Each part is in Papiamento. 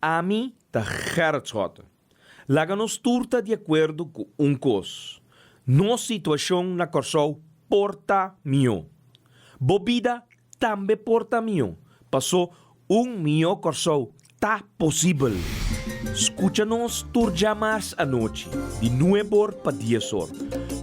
Ami ta Gerrit Schotte. Laga nos tur ta di akuerdo ku un kos, nos situashon na Kòrsou por ta mihó. Bo bida tambe por ta mihó, pasó un mihó Kòrsou ta posibel. Skucha nos tur djamars anochi di nuebor pa diesor,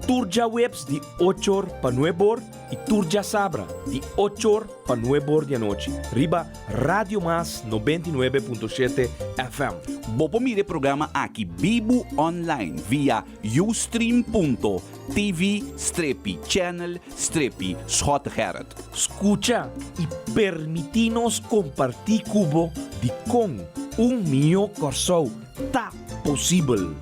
tur djaweps di ochor pa nuebor i tur djasabra di ochor pa nuebor di anochi riba Radio Mas 99.7 FM. Bo por mira e programa aki bibu online via ustream.tv strepi channel strepi Schottegerrit. Skucha i permití nos kompartí ku bo dikon un mihó Kòrsou ta posibel.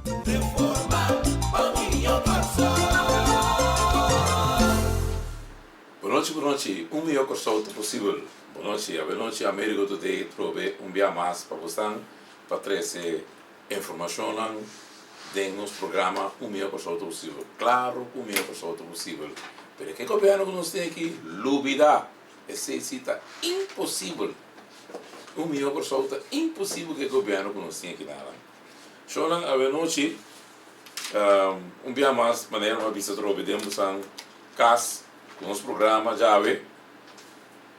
Bonochi bonochi, un mihó Kòrsou ta posibel. Bonochi, abenochi Amerigo Today trobe un bia mas pa bosnan pa trese informashonnan den nos programa Un mihó Kòrsou ta posibel. Klaro ku un mihó Kòrsou ta posibel, pero ke gobièrnu ku nos tin aki lubidá esei si ta imposibel. Un mihó Kòrsou ta imposibel ku e gobièrnu ku nos tin aki nan. Shownan abenochi, un bia mas manera mi a bisa trobe den bosan kas ku nos programa djawe.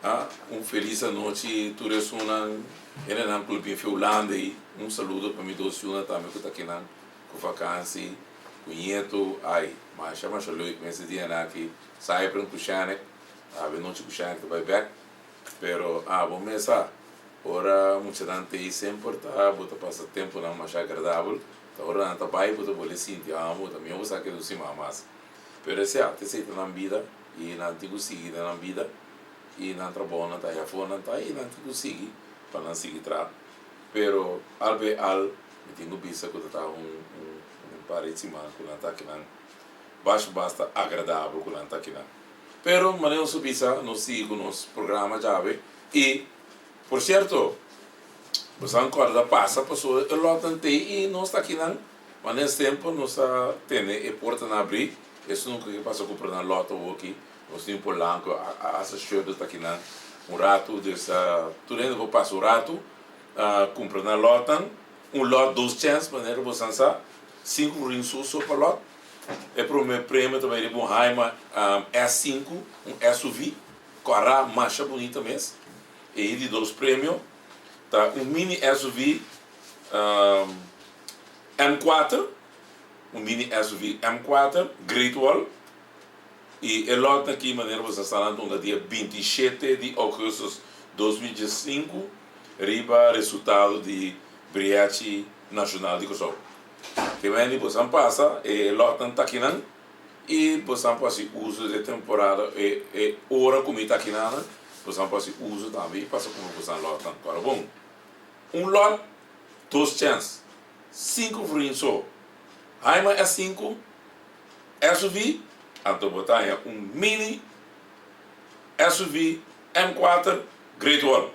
A Un felis anochi tur esunnan hendenan ku lo bin fi Hulanda ei. Un saludo pa mi dos yunan tambe ku ta akinan ku vakansi ku ñetu. Ai, masha masha leuk mes e dianan aki. Cypern ku Shanek, awe nochi ku Shanek ta bai bek. Pero abo mes sa, ora muchanan ta ei semper ta bo ta pasa tempunan masha agradabel. Ta ora nan ta bai bo ta bolbe sinti amo, ta mihó bo sa keda un siman mas. Pero esei a, ta esei ta nan bida i nan tin ku sigui den nan bida i nan trabounan ta ayafó nan ta i nan tin ku sigui pa nan sigui traha. Pero al be al mi tin ku bisa ku ta ta un un par di siman ku nan ta akinan basha basta agradabel ku nan ta akinan. Pero manera nos a bisa nos sigui ku nos programa djawe i por sierto boso a kòrda pasa pasobra e lòtnan t'ei i nos ta akinan. Ma nes tempu nos a tene e portanan abrí, esun ku ke pasa kumpra nan lòt awoki, nos tin Polanco, hasta Shurdo ta akinan un ratu, dus tur hende por pasa un ratu kumpra nan lòtnan, un lòt dos chèns manera bosan sa, sinku florin so so pa lòt, e promé premio ta bai riba un Haima S sinku, un SUV, kòrá masha bunita mes, e di dos premio ta un mini SUV. M kuater, un mini SUV M kuater, Great Wall, i e lòt aki manera bo sa sta nan tunga dia 27 di ougùstùs 2015 riba resultado di Brièchi Nashonal di Kòrsou. Te wèndi bosan pasa e lòtnan takinan i bosan por hasi uso di e temporada e e ora ku mi ta akinanan bosan por hasi uso tambe i pasa kumpra bosan lòtnan. Kòrda bon. Un lòt, dos chèns, sinku florin so. Haima e sinku SUV, anto bo ta haña un mini SUV M kuater Great Wall.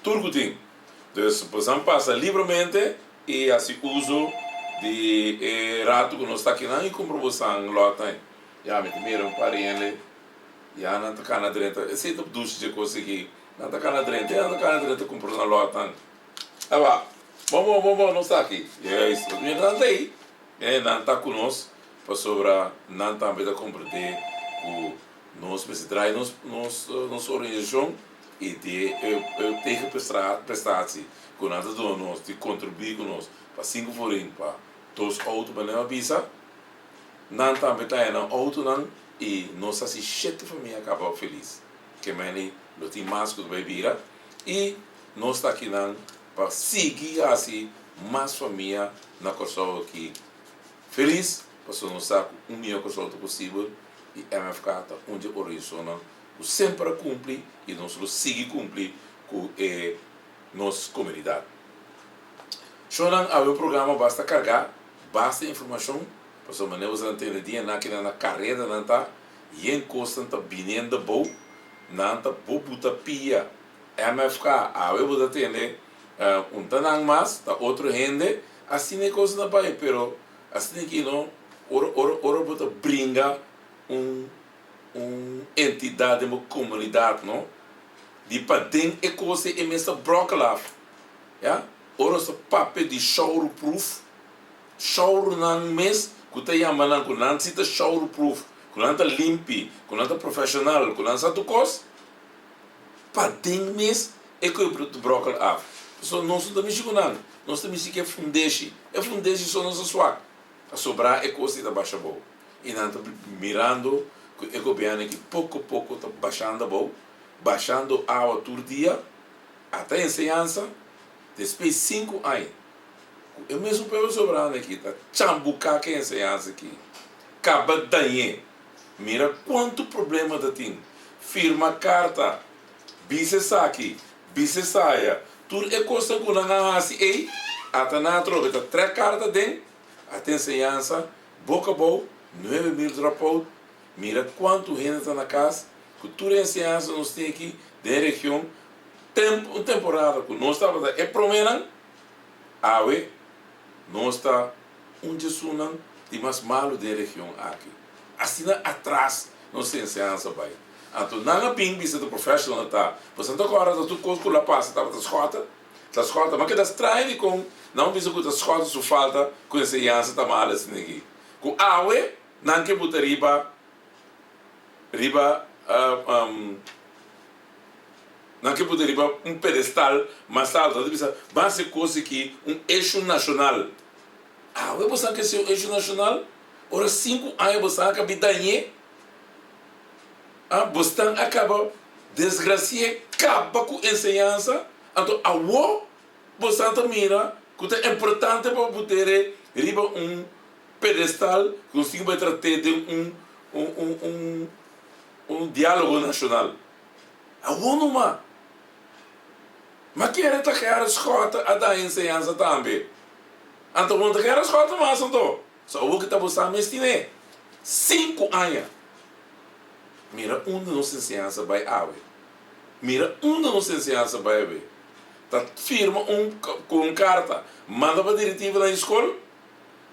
Tur ku tin. Dus bosan pasa libremente i hasi uso di e ratu ku nos ta akinan i kumpra bosan lòtnan. Ya mi ta mira un par di hende ya nan ta kana drenta. Esei ta dushi dje kos aki. Nan ta kana drenta, nan ta kana drenta kumpra nan lòtnan. Aba, bon bon bon bon nos ta aki. Juist, pasobra nan ta ei, e nan ta ku nos pasobra nan tambe ta komprendé ku nos mester draai nos nos nos organisashon i di e e tegenprestatie ku nan ta duna nos di kontribuí ku nos pa sinku florin pa dos outo manera a bisa, nan tambe ta haña nan outonan i nos hasi shete famia kaba felis. Ke meni lo tin mas ku ta bai bira i nos ta akinan pa sigui hasi mas famia na Kòrsou aki felis pasobra nos sa ku un mihó Kòrsou ta posibel i MFK ta un di e organisashonnan ku semper a kumpli i nos lo sigui kumpli ku e nos komunidat. Shownan awe un programa basta kargá, basta informashon pasobra manera bo sa tende dia nan akinan na kareda nan ta. Yen kosnan ta biniendo bou, nan ta bo buta pia. MFK, awe bo ta tende un ta nan mas, ta otro hende, asina e kosnan ta bai, pero asina aki no, ora ora ora bo ta bringa un un entidat den bo komunidat no, di paden e kos ei e mes ta bròkel af, ya. Ora nos ta papia di showrproof, showrunan mes ku ta yama nan ku nan si ta showrproof, ku nan ta limpi, ku nan ta profeshonal, ku nan sa tur kos, paden mes e koe ta bròkel af. Pasobra nos no ta mishi ku nan, nos ta mishi ku e fundeshi. E fundeshi so nos a swak, a sobrá e kos di ta basha abou. I nan ta mirando ku e gobièrnu aki poko poko ta bashando abou, bashando awa tur dia. Ata enseñansa, despues sinku aña ku e mesun pueblo soberano aki ta chambuká ku e enseñansa aki, kaba dañ'é. Mira kuantu problema ta tin. Firma karta, bisa esaki, bisa esaya, tur e kosnan ku nan a hasi ei, ata nan atrobe ta trèk karta den, ata enseñansa, boka abou, 9000 dropout, mira kuantu hende ta na kas, Ku tur e enseñansa nos tin aki den e region, tempu un temporada ku nos tabata e proménan, awe nos ta un dje esunnan di mas malu den e region aki. Asina atras nos enseñansa bai. Anto nan a bin bisa ta professional ta, pasobra nan ta kòrda ta tur kos ku lo a pasa tabata skòta, ta skòta. Ma keda straño dikon nan a bisa ku ta skòta su falta ku enseñansa ta mal asina aki. Ku awe nan ke buta riba riba nan ke pone riba un pedestal mas alto, nan ta bisa ban hasi kos aki un issue nashonal. Awe boso a ke hasi un issue nashonal? Ora sinku aña boso a kabi dañ'é, bosnan a kaba desgrasi'é, kaba ku enseñansa, anto awo boso ta mira ku ta importante pa bo tere riba un pedestal ku nos tin ku bai trat'é den un un un un un diálogo nashonal. Awor numa. Ma kere ta Gerrit Schotte a da enseñansa tambe. Anto bo no ta Gerrit Schotte mas anto. So awor ki ta bo sa mes tine sinku aña. Mira unda nos enseñansa bai awe. Mira unda nos enseñansa bai awe. Ta firma un ku un karta manda pa directivonan di skol.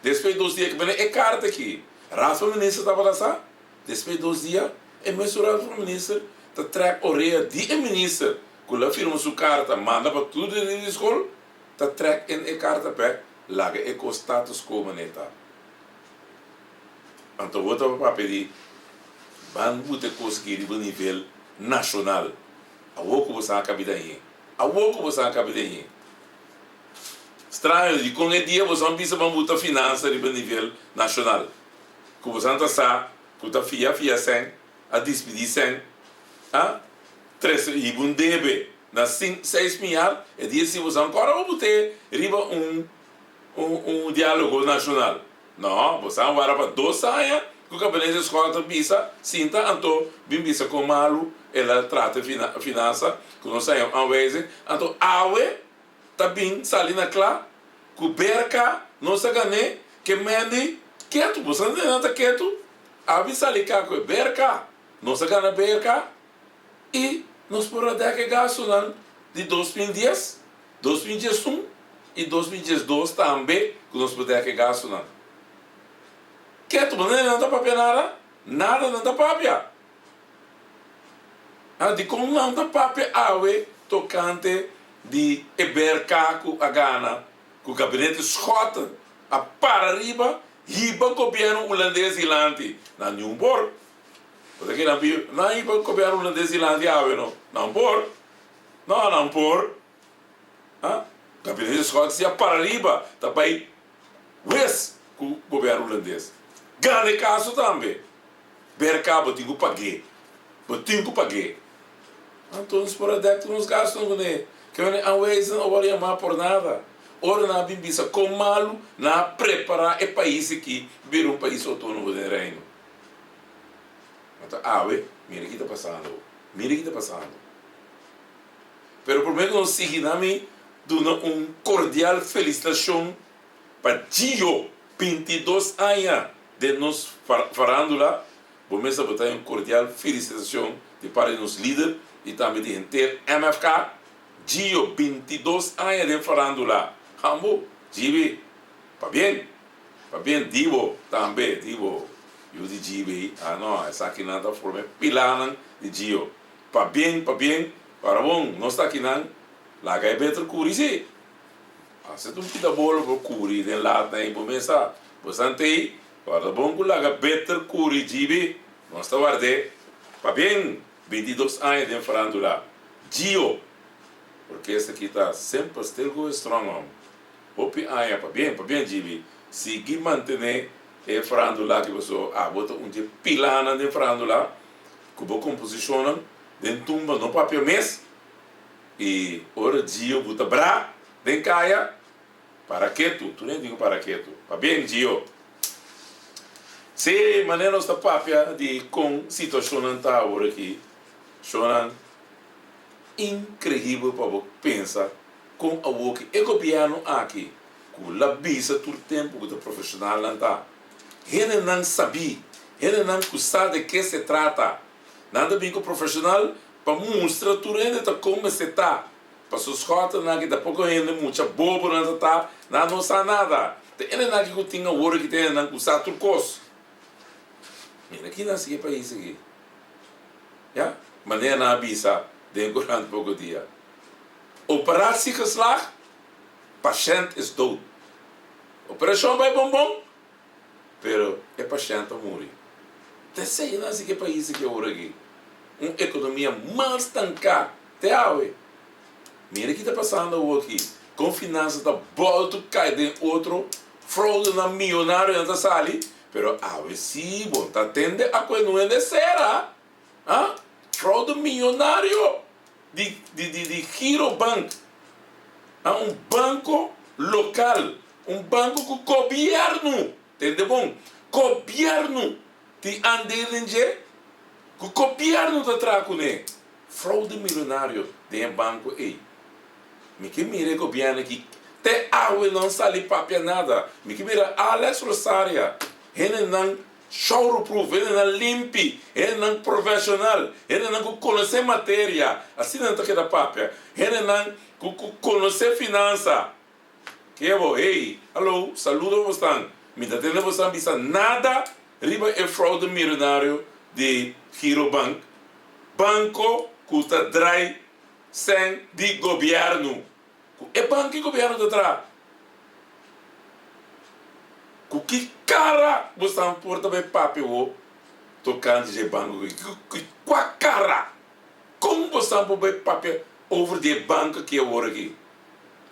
Despues dos dia, kibene e karta aki Raad van Minister tabata sa? Despues dos dia, e mesun Raad van Minister ta trèk orea di e minister ku lo a firma su karta manda pa tur direktor di skol, ta trèk en e karta bèk laga e kos status quo manera ta. Anto bo ta papia di ban buta e kos aki riba nivel nashonal. Awor ku bo sa a kabida ahi. Awor ku bo sa a kabida ahi. Straño dikon e dia boso bisa ban buta finansa riba nivel nashonal ku boso ta sa ku ta fia fia sèn a dispidí sèn a trese hiba un debe na sin seis miar e dia si boso ankora bo but'é riba un un un dialogo nashonal no boso a wara pa dos aña ku gabinete Schotten ta bisa sinta anto bin bisa kon malu el a trata finansa ku nos a haña un aanwijzing anto awe ta bin sali na kla ku berka nos a gané ke mendi ketu bo sa nan ta ketu a bin sali ka ku e berka nos a gana berka i nos por a dek e gastunan di 2010, 2011 i 2012 tambe ku nos por dek e gastunan ketu bo nan ta papia nada nada nan ta papia. A Dikon nan ta papia awe tokante di e BRK ku a gana ku gabinete Schotten a para riba hiba gobièrnu hulandes dilanti? Nan niun por. Bo ta kere nan pidi nan hiba gobièrnu hulandes dilanti awe no? Nan por. No, nan por. A Gabinete Schotten si a para riba ta bai wes ku gobièrnu hulandes. Gana e kaso tambe. Berka bo tin ku pag'é, bo tin ku pag'é. Anto nos por a dèk tur nos gastunan kuné. Ke wende aanwijzing a wòrdu yamá por nada. Ora nan a bin bisa kon malu nan a prepará e pais aki bira un pais outónomo den Reino. Anto awe, mira ki ta pasando, mira ki ta pasando. Pero promé ku nos sigui nan mi duna un kordial felisitashon Pa Gio, 22 aña den nos farandula, bo mes a bota un cordial felicitacion di parti di nos lider y tambe di henter MFK. Gio, 22 aña den farandula, hambo, GB, pabien, pabien di bo tambe, di bo yu di GB, ah no, esakinan ta forma e pilanan di Gio. Pabien, pabien, para bon, nos ta akinan, laga e beter curi si. Hasi ta un pida bolo bo kuri den latnan ei bo mes sa. Bo san tei, warda bon ku laga beter kuri djibi. Nos ta ward'é. Pabien, 22 aña den farandula. Gio, orkesta ki ta semper still going strong hom. Hopi aña, pabien, pabien djibi. Sigui mantené e farandula aki paso abo ta un dje pilanan den farandula ku bo komposishonnan den tumba no papia mes. I ora Gio bu ta bra den kaya, para ketu, tur hende tin ku para ketu. Pabien Gio. Sí, manera nos ta papia di kon situashonnan ta awor aki, shonnan inkreibel pa bo pensa kon awor ki e gobièrnu aki ku la bisa tur tempu ku ta profeshonalnan ta, hendenan sabí, hendenan ku sa de ke se trata, nan ta bin ku profeshonal Pa mustra tur hende ta kon mester ta. Paso schotternan aki ta poko hende mucha bobonan ta ta, nan no sa nada. Ta hendenan aki ku tin awor aki ta hendenan ku sa tur kos. Mira ki nan sigui e pais aki. Ya, manera nan a bisa den korant poko dia. Operatie geslaagd, pashent is dood. Operashon bai bon bon, Pero e pashènt a muri. Ta esei nan si ke pais aki awor aki. Un ekonomia mal stanká te awe. Mira ki ta pasando awor aki. Kon finansa ta bòltu kai den otro, froudenan miyonarionan ta sali, pero awe si bo ta tende a ku e no hende sera. Ha? Froude miyonario di di di di Girobank. Ha? Un banko lokal. Un banco cu gobierno, tende bon, gobierno tin aandeel den dje, cu gobierno ta traha cune. Fraude milonario den e banco ey. Mi ke mira e gobierno aki te awe no sali papia nada. Mi ke mira Alex Rosaria, hendenan showroproof, hendenan limpi, hendenan profesional, hendenan cu conoce materia, asina nan ta keda papia, hendenan cu conoce finansa. Ke bo, hey, hallo, saludo bosnan. Mi ta tende bosnan bisa nada riba e fraude millonario di Girobank, banco cu ta drai cen di gobierno. Cu e banco ki gobierno ta traha? Cu ki cara bosnan por ta bay papia wo tocante dje banco aki? Cu cua cara? Con bosnan por bay papia over di e banco aki awor aki?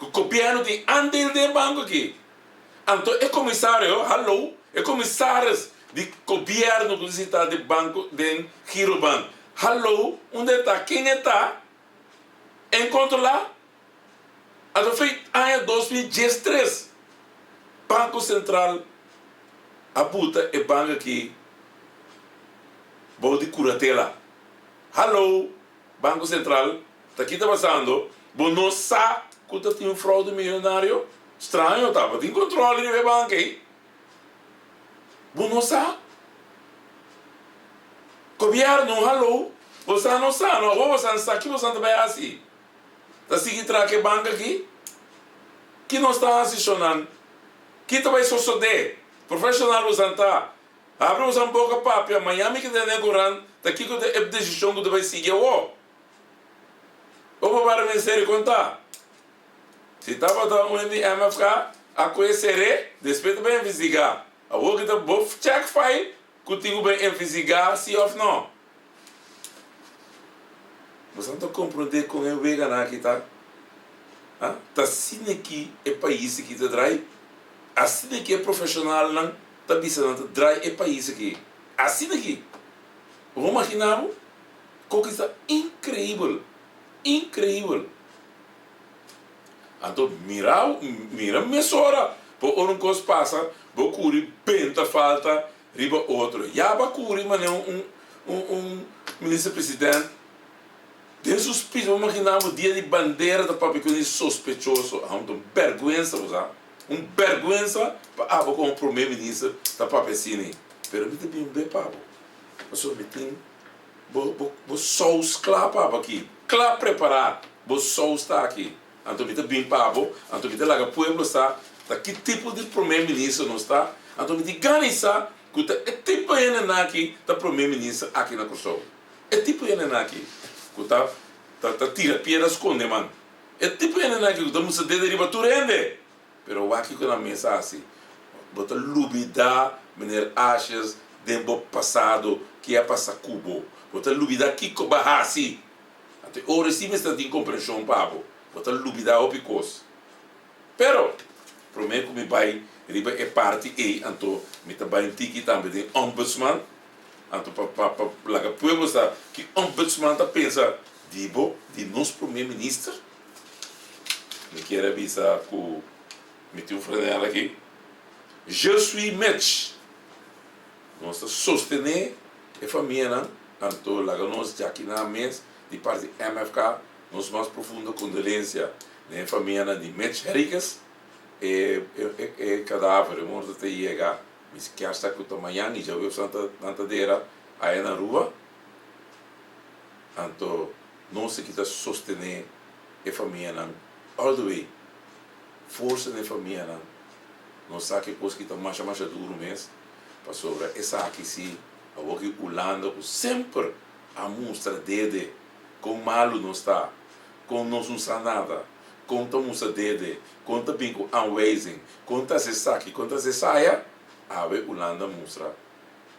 Ku gobièrnu tin andeel den e banko aki. Anto e komisario, hallo, e komisaris di gobièrnu ku ta sintá den banko den Girobank, hallo, unda e ta? Ken e ta? En kontrolá? Anto fei aña 2013 Banko Sentral a buta e bank aki bou di kuratela. Hallo! Banco Central ta ki ta pasando? Bo no sa cu ta tin un fraude millonario? Straño ta, bo tin control riba e banca ey? Bo no sa? Gobierno, hallo, bo sa no sa no, awor bo san sa ki bo san ta bay haci? Ta sigui traha cu e banca aki? Ki nos ta haci shonnan? Ki ta bay sosode? Profesional bo san ta? Abri boso boka papia, maña mi ke tene koran ta kiko ta e desishon ku ta bai sigui awor. Bo por para ministerio kon ta? Si tabata un hende di MFK a kohe ser'é, despues ta bai investigá. Awor ki ta bo check file ku tin ku bai investigá si òf no. Boso no ta komprondé kon e weganan aki ta? Ha? Ta asina ki e pais aki ta drai? Asina ki e profeshonalnan ta bisa nan ta drai e pais aki? Asina ki! Bo por magina bo? Koki ta inkreibel! Inkreibel! Anto mira, mira mesora bo ora un kos pasa, bo kuri benta falta riba otro. Ya bo a kuri manera un un un minister president den su speech bo magina bo dia di bandera ta papia ku un sospechoso. Amo ta un berguensa bo sa. Un berguensa pa abo komo prome minister ta papia asina. Pero mi ta bin be pa bo pasobra mi tin bo bo bo sous kla pa bo aki. Kla prepara bo sous ta aki. Anto mi ta bin pa bo, anto mi ta laga pueblo sa ta ki tipo di prome minister nos ta, anto mi tin gana i sa ku ta e tipo hendenan aki ta prome minister aki na Kòrsou. E tipo hendenan aki ku ta ta tira piedra skonde man. E tipo hendenan aki ku ta mustra dede riba tur hende. Pero wak kiko nan mes a hasi. Bo ta lubida meneer Asjes den bo pasado ke a pasa ku bo. Bo ta lubida kiko bo a hasi. Anto e ora si mester tin komprenshon pa bo. Bo ta lubida hopi kos. Pero, prome ku mi bai riba e parti ei anto mi ta bai un tiki tambe den ombudsman. Anto pa pa pa laga pueblo sa ki ombudsman ta pensa di bo, di nos prome minister. Mi kier a bisa ku mi tin un franela aki. Je suis Mitch. Nos ta sostené e famianan, anto laga nos djaki nan mes di parti MFK nos mas profundo kondolensia na e famianan di Mitch Henriquez. E e kadaver, e morto ta yega mi kier sa ku ta mañan i djaweps nan ta nan ta dera aya na Aruba. Anto nos aki ta sostené e famianan all the way. Forsa na e famianan. Nos sa ku e kos aki ta masha masha duru mes, pasobra esaki si awor ki Hulanda ku semper a mustra dede kon malu nos ta, kon nos no sa nada, kon ta mustra dede, kon ta bin ku aanwijzing, kon ta hasi esaki, kon ta hasi esaya, awe Hulanda mustra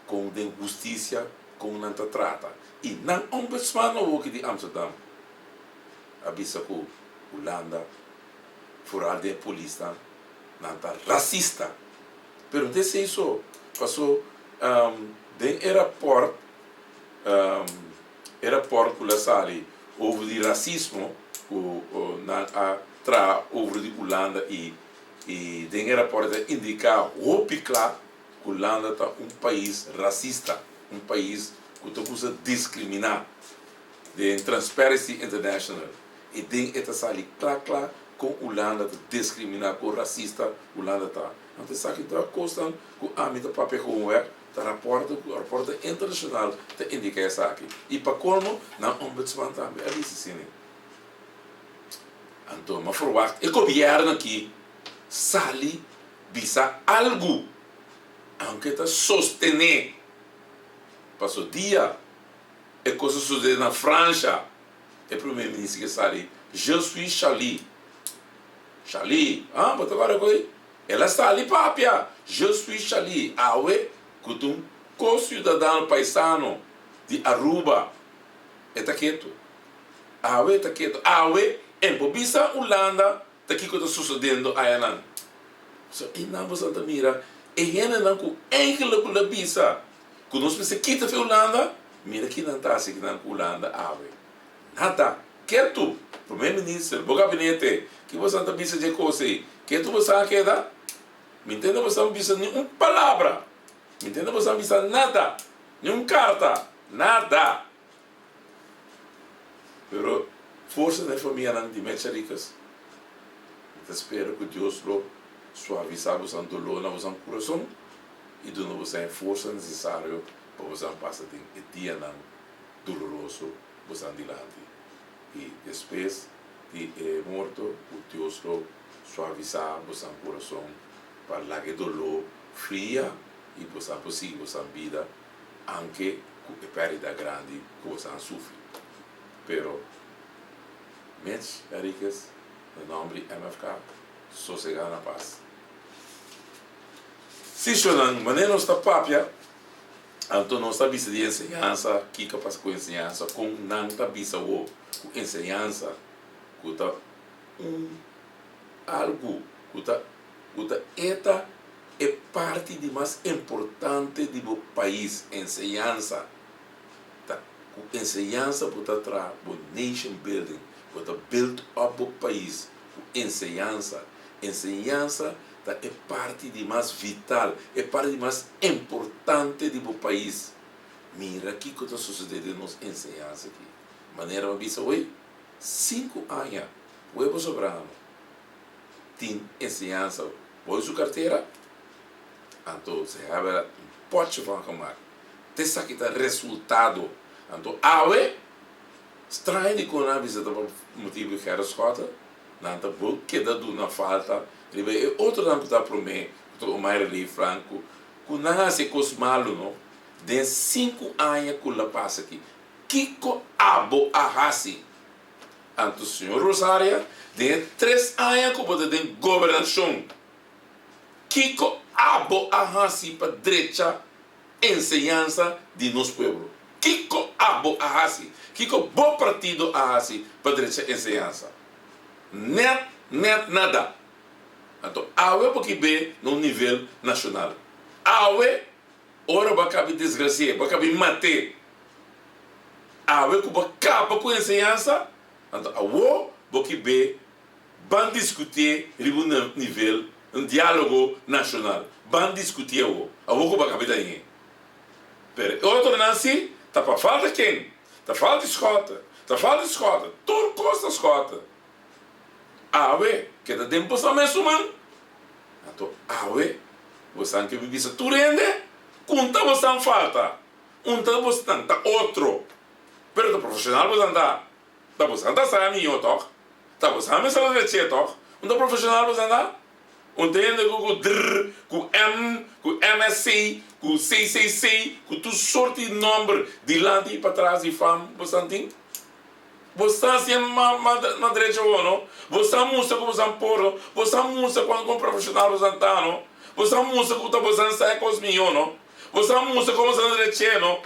kon den hustisia kon nan ta trata. I nan ombudsman awor ki di Amsterdam a bisa ku Hulanda, foral den e polisnan, nan ta rasista. Pero no ta esei so, paso den e raport, e raport ku la sali over di rasismo ku nan a traha over di Hulanda i den e raport ta indiká hopi kla ku Hulanda ta un pais rasista, un pais ku ta gusta diskriminá. Den Transparency International i den e ta sali kla kla kon Hulanda ta diskriminá, kon rasista Hulanda ta. Anto esaki ta kosnan ku ami ta papia gewoonweg, ta raporte ku raporte internashonal ta indiká esaki. I pa kolmo nan ombudsman tambe a bisa asina. Anto mi a ferwagt e gobièrnu aki sali bisa algu, aunke ta sostené paso dia e kos a sosodé na Fransha, e prome minister ke sali, Je suis Charlie. Charlie, ah, bo ta kòrda ku ei? El a sali papia, Je suis Charlie, awe ku ta un ko-siudadano paisano di Aruba, e ta ketu. Awe e ta ketu. Awe e por bisa Hulanda ta kiko ta sosodendo ayanan. So einan bo sa ta mira e hendenan ku eigenlijk ku lo bisa ku nos mester kita fi Hulanda, mira ki nan ta hasi kinan ku Hulanda awe. Nada. Ketu! Primer Minister, bo gabinete, ki bosan ta bisa dje kos ei? Ketu bosan a keda? Mi ntende bosan bisa ni un palabra. Mi ntende bosan bisa nada. Ni un karta. Nada. Pero forsa na e famianan di Mecha Ricas. Mi ta spera ku Dios lo suavisá bosan doló na bosan kurason i duna bosan e forsa nesesario pa bosan pasa den e dianan doloroso bosan dilanti. I despues di e morto ku Dios lo suavisá bosan kurason pa laga e doló fria i bosan por sigui bosan bida Anke ku e pèrdida grandi ku boso a sufri. Pero Mitch Henriquez, na nòmber di MFK, sosegá na pas. Sí, shonnan, manera nos ta papia, anto nos ta bisa di enseñansa, kiko a pasa ku enseñansa, kon nan ta bisa awor ku enseñansa ku ta un algu ku ta ku ta eta E parti di mas importante di bo pais, enseñansa. Ta ku enseñansa bo ta traha bo nation building, bo ta build up bo pais ku enseñansa. Enseñansa ta e parti di mas vital, e parti di mas importante di bo pais. Mira kiko ta sosode den nos enseñansa aki. Manera mi a bisa hoy, sinku aña pueblo soberano tin enseñansa Boy su cartera, anto ze hebben er un potje van gemaakt. T'esaki ta resultado. Anto awe, straño di con nan a bisa ta pa motibu di Gerrit Schotte, nan ta bo keda duna falta riba e otronan cu ta prome, cu ta Omaira Lee Franco, cu nan a haci e cos malo no, den sinku aña cu la pasa aki. Kico abo a haci? Anto señor Rosaria, den e tres aña ku bo ta den gobernashon, kiko abo a hasi pa drecha enseñansa di nos pueblo? Kiko abo a hasi? Kiko bo partido a hasi pa drecha enseñansa? Nèt, nèt nada. Anto awe bo ki be na un nivel nashonal. Awe ora bo a kabi desgrasi'é, bo a kabi mat'é. Awe ku bo a kaba ku enseñansa, anto awo bo ki be ban diskutié riba un nivel, un diálogo nashonal. Ban diskutié awo, awo ku bo a kabi dañ'é. Pero e otronan si ta pa falta ken? Ta falta di Schotte, ta falta di Schotte, tur kos ta Schotte. Awe keda den boso mesun man. Anto awe bosan ke bisa tur hende kun ta bosan falta, un ta bosan ta otro, pero ta profesional bosan ta, ta bosan ta sa mihó tòg, ta bosan mester a dreché tòg, un ta profesional bosan ta? Un ta hende ku ku dr, ku m, ku msc, ku ccc, ku tur sorti nòmber dilanti i patras di fam bosan tin? Bo sta hacié ma drecho awor, no? Bo sta mustra cu bo sta por, no? Bo sta mustra cuan con profesional bo sta ta, no? Bo sta mustra cu ta bo sta sa e cos miho, no? Bo sta mustra como bo sta dreché, no?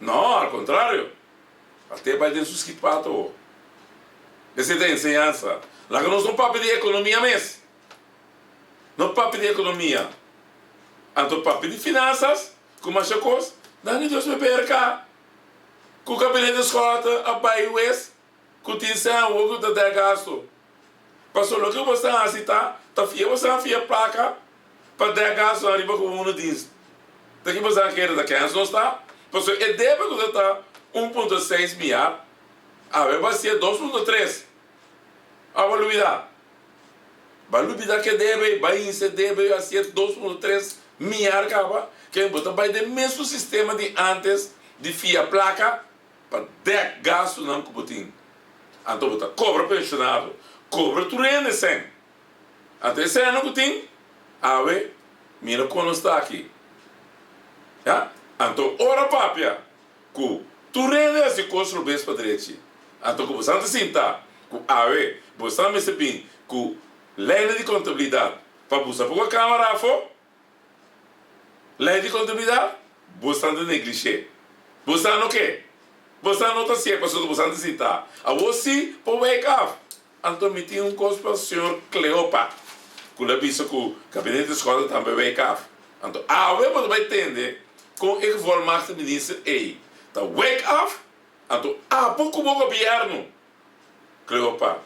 No, al contrario. Até bay den su schietpato awor. Esey ta enseñansa. Laga nos no papia di economia mes. No papia di economia. Anto papia di finanzas cu masha cos, danki Dios mi berca. Ku gabinete Schotte a bai wes ku tin sèn awor ku ta dèk gastu. Paso loke bo sa hasi ta, ta fia bo sa fia plaka pa dèk gastunan riba gewone dienst. Ta ki bo sa kere ta kèns nos ta? Paso e debe ku ta ta 1.6 miar, awe bo a si'e 2.3. Awe lubida. Ba lubida ke debe, ba hinsa e debe a si'e 2.3 miar kaba, ke bo ta bai den mesun sistema di antes di fia plaka pa dèk gastunan ku bo tin. Anto bo ta kobra penshonado, kobra tur hende sèn. Anto e sènnan ku tin awe, mira kon nos ta aki. Ya, anto ora papia ku tur hende hasi kos robes pa drechi, anto ku bosan ta sinta ku awe bosan mester bin ku leinan di kontabilidat pa busa poko kamara afó. Lei di kontabilidat, bosan ta neglish'é. Bosan no ke. Bosan no ta hasié pasobra bosan ta sintá. Awor sí por wijk af. Anto mi tin un kos pa señor Cleopa, ku lo a bisa ku gabinete Schotte tambe wijk af. Anto awe bo ta bai tende kon e gevolmachtigde minister ei ta wijk af. Anto abo ku bo gobièrnu, Cleopa,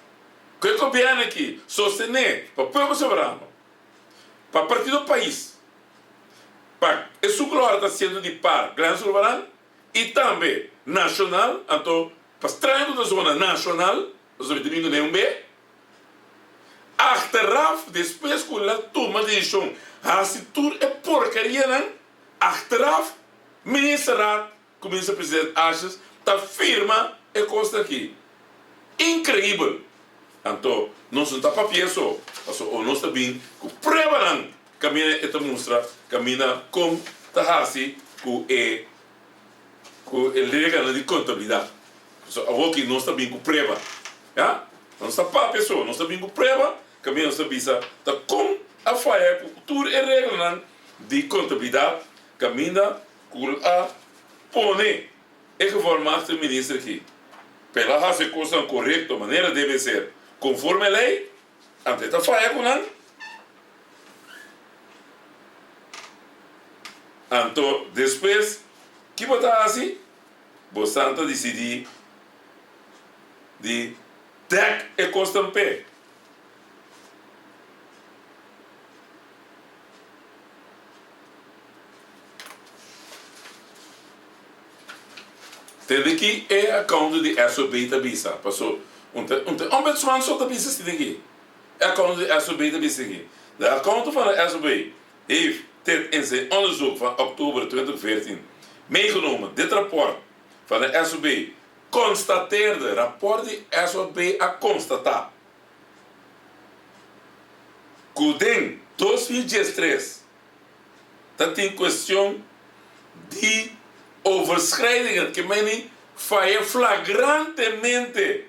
ku e gobièrnu aki sostené pa pueblo soberano, Pa Partido Pais, pa esun ku lo ora ta siendo di par Glenn Sulvaran i tambe nashonal, anto pa straño ku ta zona nashonal, pasobra mi ta bin ku neun be. Achteraf, despues ku la tuma desishon hasi tur e porkerianan, achteraf Ministerraad ku Minister President Asjes ta firma e kosnan aki. Inkreibel! Anto nos no ta papia so, pasobra o nos ta bin ku pruebanan kaminda e ta mustra kaminda kon ta hasi ku e ku e reganan di kontabilidat. Pasobra awoki nos ta bin ku prueba. Ya? Nos ta papia so, nos ta bin ku prueba kaminda nos ta bisa ta kon a faya ku tur e reglanan di kontabilidat kaminda Ku a pone e gevolmachtigde minister aki pa el a hasi e kosnan korekto manera debe ser konforme lei, anto e ta faya ku nan. Anto despues ki bo ta hasi? Bosan ta disidí di dèk e kosnan p'e. Tende ki e accountant di SOB ta bisa, paso un ta un ta ombudsman so ta bisa asina aki. E accountant di SOB ta bisa aki. De accountant van de SOB heeft dit in zijn onderzoek van oktober 2014 meegenomen. Dit rapport van de SOB constateerde, rapport di SOB a constata. Ku den 2013 ta tin kuestion di overschrijdingen, ke meni faya flagrantemente.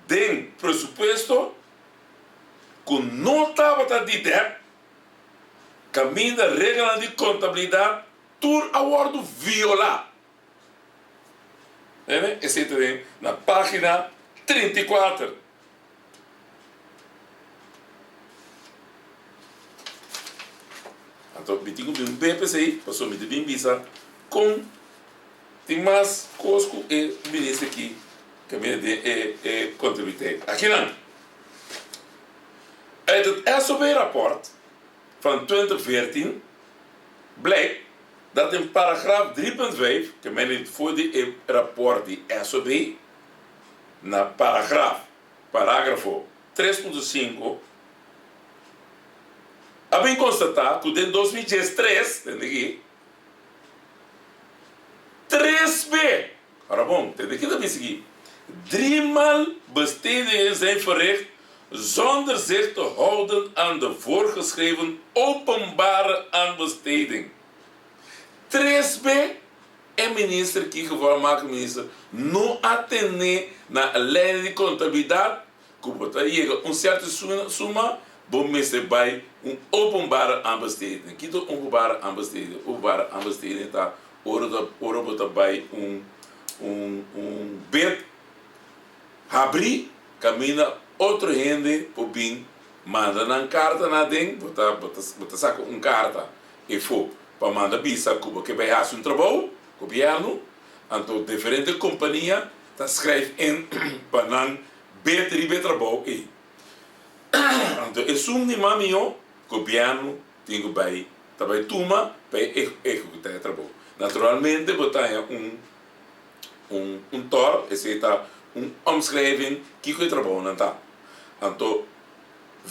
Den presupuesto ku no tabata di dep, kaminda reglanan di kontabilidat tur a wòrdu violá. Tende? Esei ta den na página 34. Anto mi tin ku bin un p'esei, pasobra mi ta bin bisa kon Tin mas kos ku e minister aki ta mira den e e contabiliteit. Akinan, uit het SOB-rapport van 2014 blijkt dat in paragraaf 3.5, ke men di for di e rapport di SOB, na paragraaf, paragrafo, 3.5, a bin konstatá ku den 2013, tende aki, Tres be! Ora bon, tende ki ta bisa aki, Driemaal bestedingen zijn verricht zonder zich te houden aan de voorgeschreven openbare aanbesteding. Tres be e minister ki gevolmmaakte minister no a tene na e lei di kontabilidat ku bo ta yega un sierto suma, bo mester bai un openbare aanbesteding. Kiko ta openbare aanbesteding? Openbare aanbesteding ta ora ta ora bo ta bai un un un bed habrí kaminda otro hende por bin manda nan karta na aden, bo ta bo ta bo ta saka un karta efo pa manda bisa ku bo ke bai hasi un trabou, gobièrnu, anto diferente kompania ta skrijf in pa nan bed riba e trabou ei. Anto esun di mas mihó gobièrnu tin ku bai ta bai tuma pa e ehekutá e trabou. Naturalmente bo ta haña un un un tòr, esei ta un omschrijving kiko e trabounan ta. Anto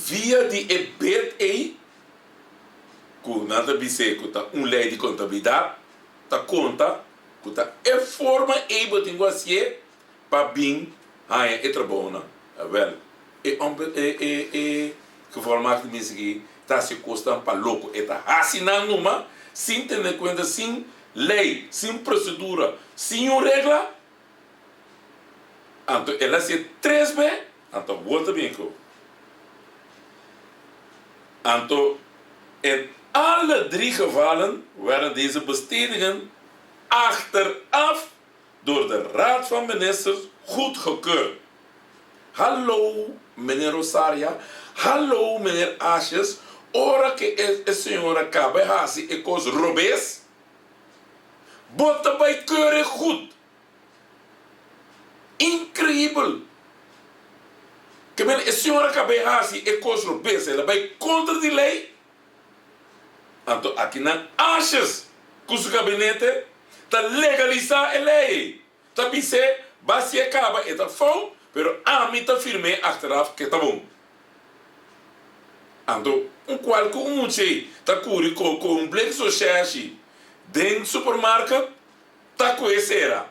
via di e bed ei ku nan ta bis'é ku ta un lei di kontabilidat ta konta ku ta e forma ei bo tin ku hasié pa bin haña e trabounan. Awel, e homber e e e gevolmagte mester ki ta hasi kosnan pa loko. E ta hasi nan numa sin tene kuenta, sin lei, sin prosedura, sin un regla. Anto el a hasié tres be, anto awor ta bin ku. Anto in alle drie gevallen werden deze bestedingen achteraf door de Raad van Ministers goedgekeurd. Hallo meneer Rosaria, hallo meneer Asjes, ora ke e señora kaba e hasi e kos robes, bo ta bai keur e goed. Increibel! Ke men e señora kaba e hasi e kos robes, el a bai kontra di lei, Anto akinan Asjes ku su gabinete ta legalisá e lei ei. Ta bis'é basi'é kaba e ta fout, pero ami ta firm'é achteraf ke ta bon. Anto un kualke un much'ei ta kuri ko ku un blik sosheshi den supermarket ta ku e sera.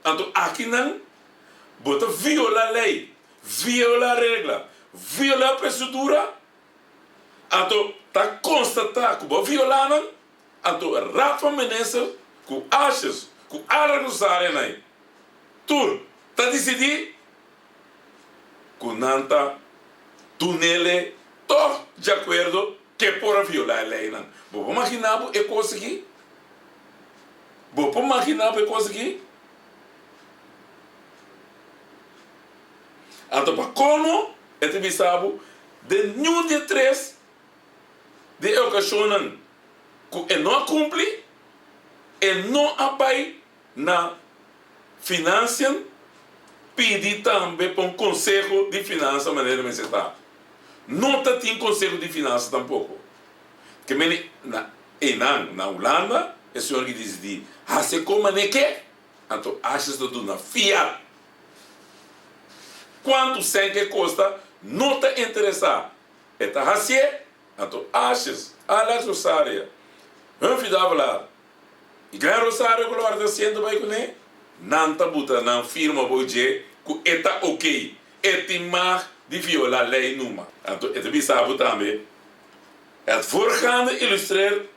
Anto akinan bo ta violá lei, violá regla, violá prosedura. Anto ta konstatá ku bo a violá nan, anto Raad van Minister ku Asjes ku Ara Rosaria nai tur ta disidí ku nan ta dunele tòg di akuerdo ke por a violá e leinan. Bo por maginá bo e kos aki? Bo por maginá bo e kos aki? Anto pa komo e ta bisa bo Den niun di e tres di e okashonnan ku e no a kumpli, e no a bai na Financiën pidi tambe pa un konseho di finansa manera mester ta. No ta tin konseho di finansa tampoko. Ke mene na einan na Hulanda e señor ki disidí hasi e kon manera ke, anto Asjes ta duna fiat. Cuantu cen ke costa no ta interesa. E ta hacié, anto Ashes, Alex Rosaria, Humphrey Davelaar y Glenn Rosario cu lo ora ta siento bay cune, nan ta buta nan firma bo dje cu e ta ok, e tin mag di viola ley numa. Anto e ta bisa bo tambe, Het voorgaande illustreert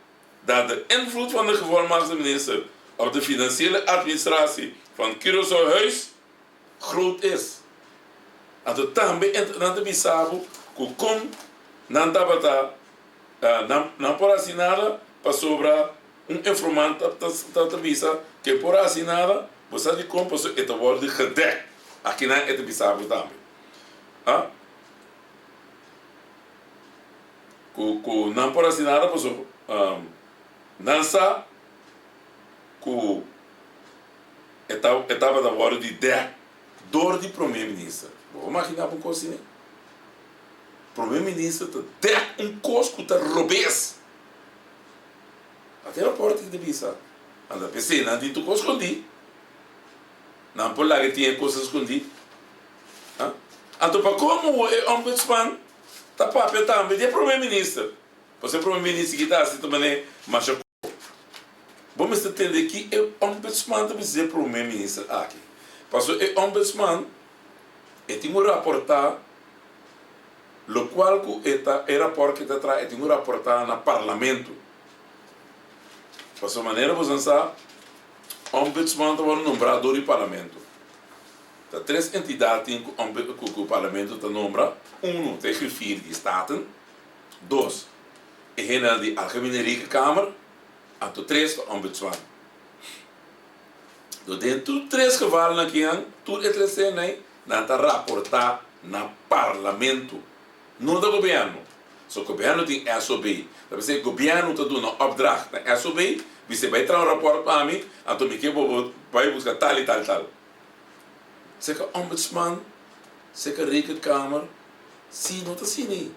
dat de invloed van de gevolmachtigde minister op de financiële administratie van Curaçao Huis groot is. Anto tambe nan ta bisa bo ku kon nan tabata nan nan por hasi nada pasobra un informant ta ta bisa ku e por hasi nada, bo sa dikon? Pasobra e ta wòrdu gedèk. Akinan e ta bisa bo tambe a ku ku nan por hasi nada pasobra nan sa ku e ta e tabata wòrdu di dèk dor di prome minister. Bo por magina bo un kos asina? Prome minister ta dèk un kos ku ta robes. Ata e rapòrt ki ta bisa. Anda p'esei nan tin tur kos skondí. Nan por laga tin e kosnan skondí. Ha? Anto pa komo e ombudsman ta papia tambe di e prome minister? Pasobra e prome minister ki ta hasi ta manera masha. Bo mester tende ki e ombudsman ta bisa di e prome minister aki. Pasobra e ombudsman e tin ku raporta lokual ku e ta e raport ku e ta traha e tin ku raporta na parlamento. Pasobra manera boso sa ombudsman ta wòrdu nombrá dor di parlamento. Ta tres entidat tin ku ku parlamento ta nombra, unu ta e griffier di Staten, dos E hendenan di Algemene Rekenkamer, anto tres ta Ombudsman. Do den tur tres gevalnan akinan, tur e tres hendenan nan ta raporta na Parlamento, no ta Gobierno. So Gobierno tin SOB. Ta p'esei Gobierno ta duna opdracht na SOB, bis'e bai traha un raport pa mi, anto mi ke bo bo bai buska tal i tal i tal. Seka Ombudsman, seka Rekenkamer, si no ta asina ei.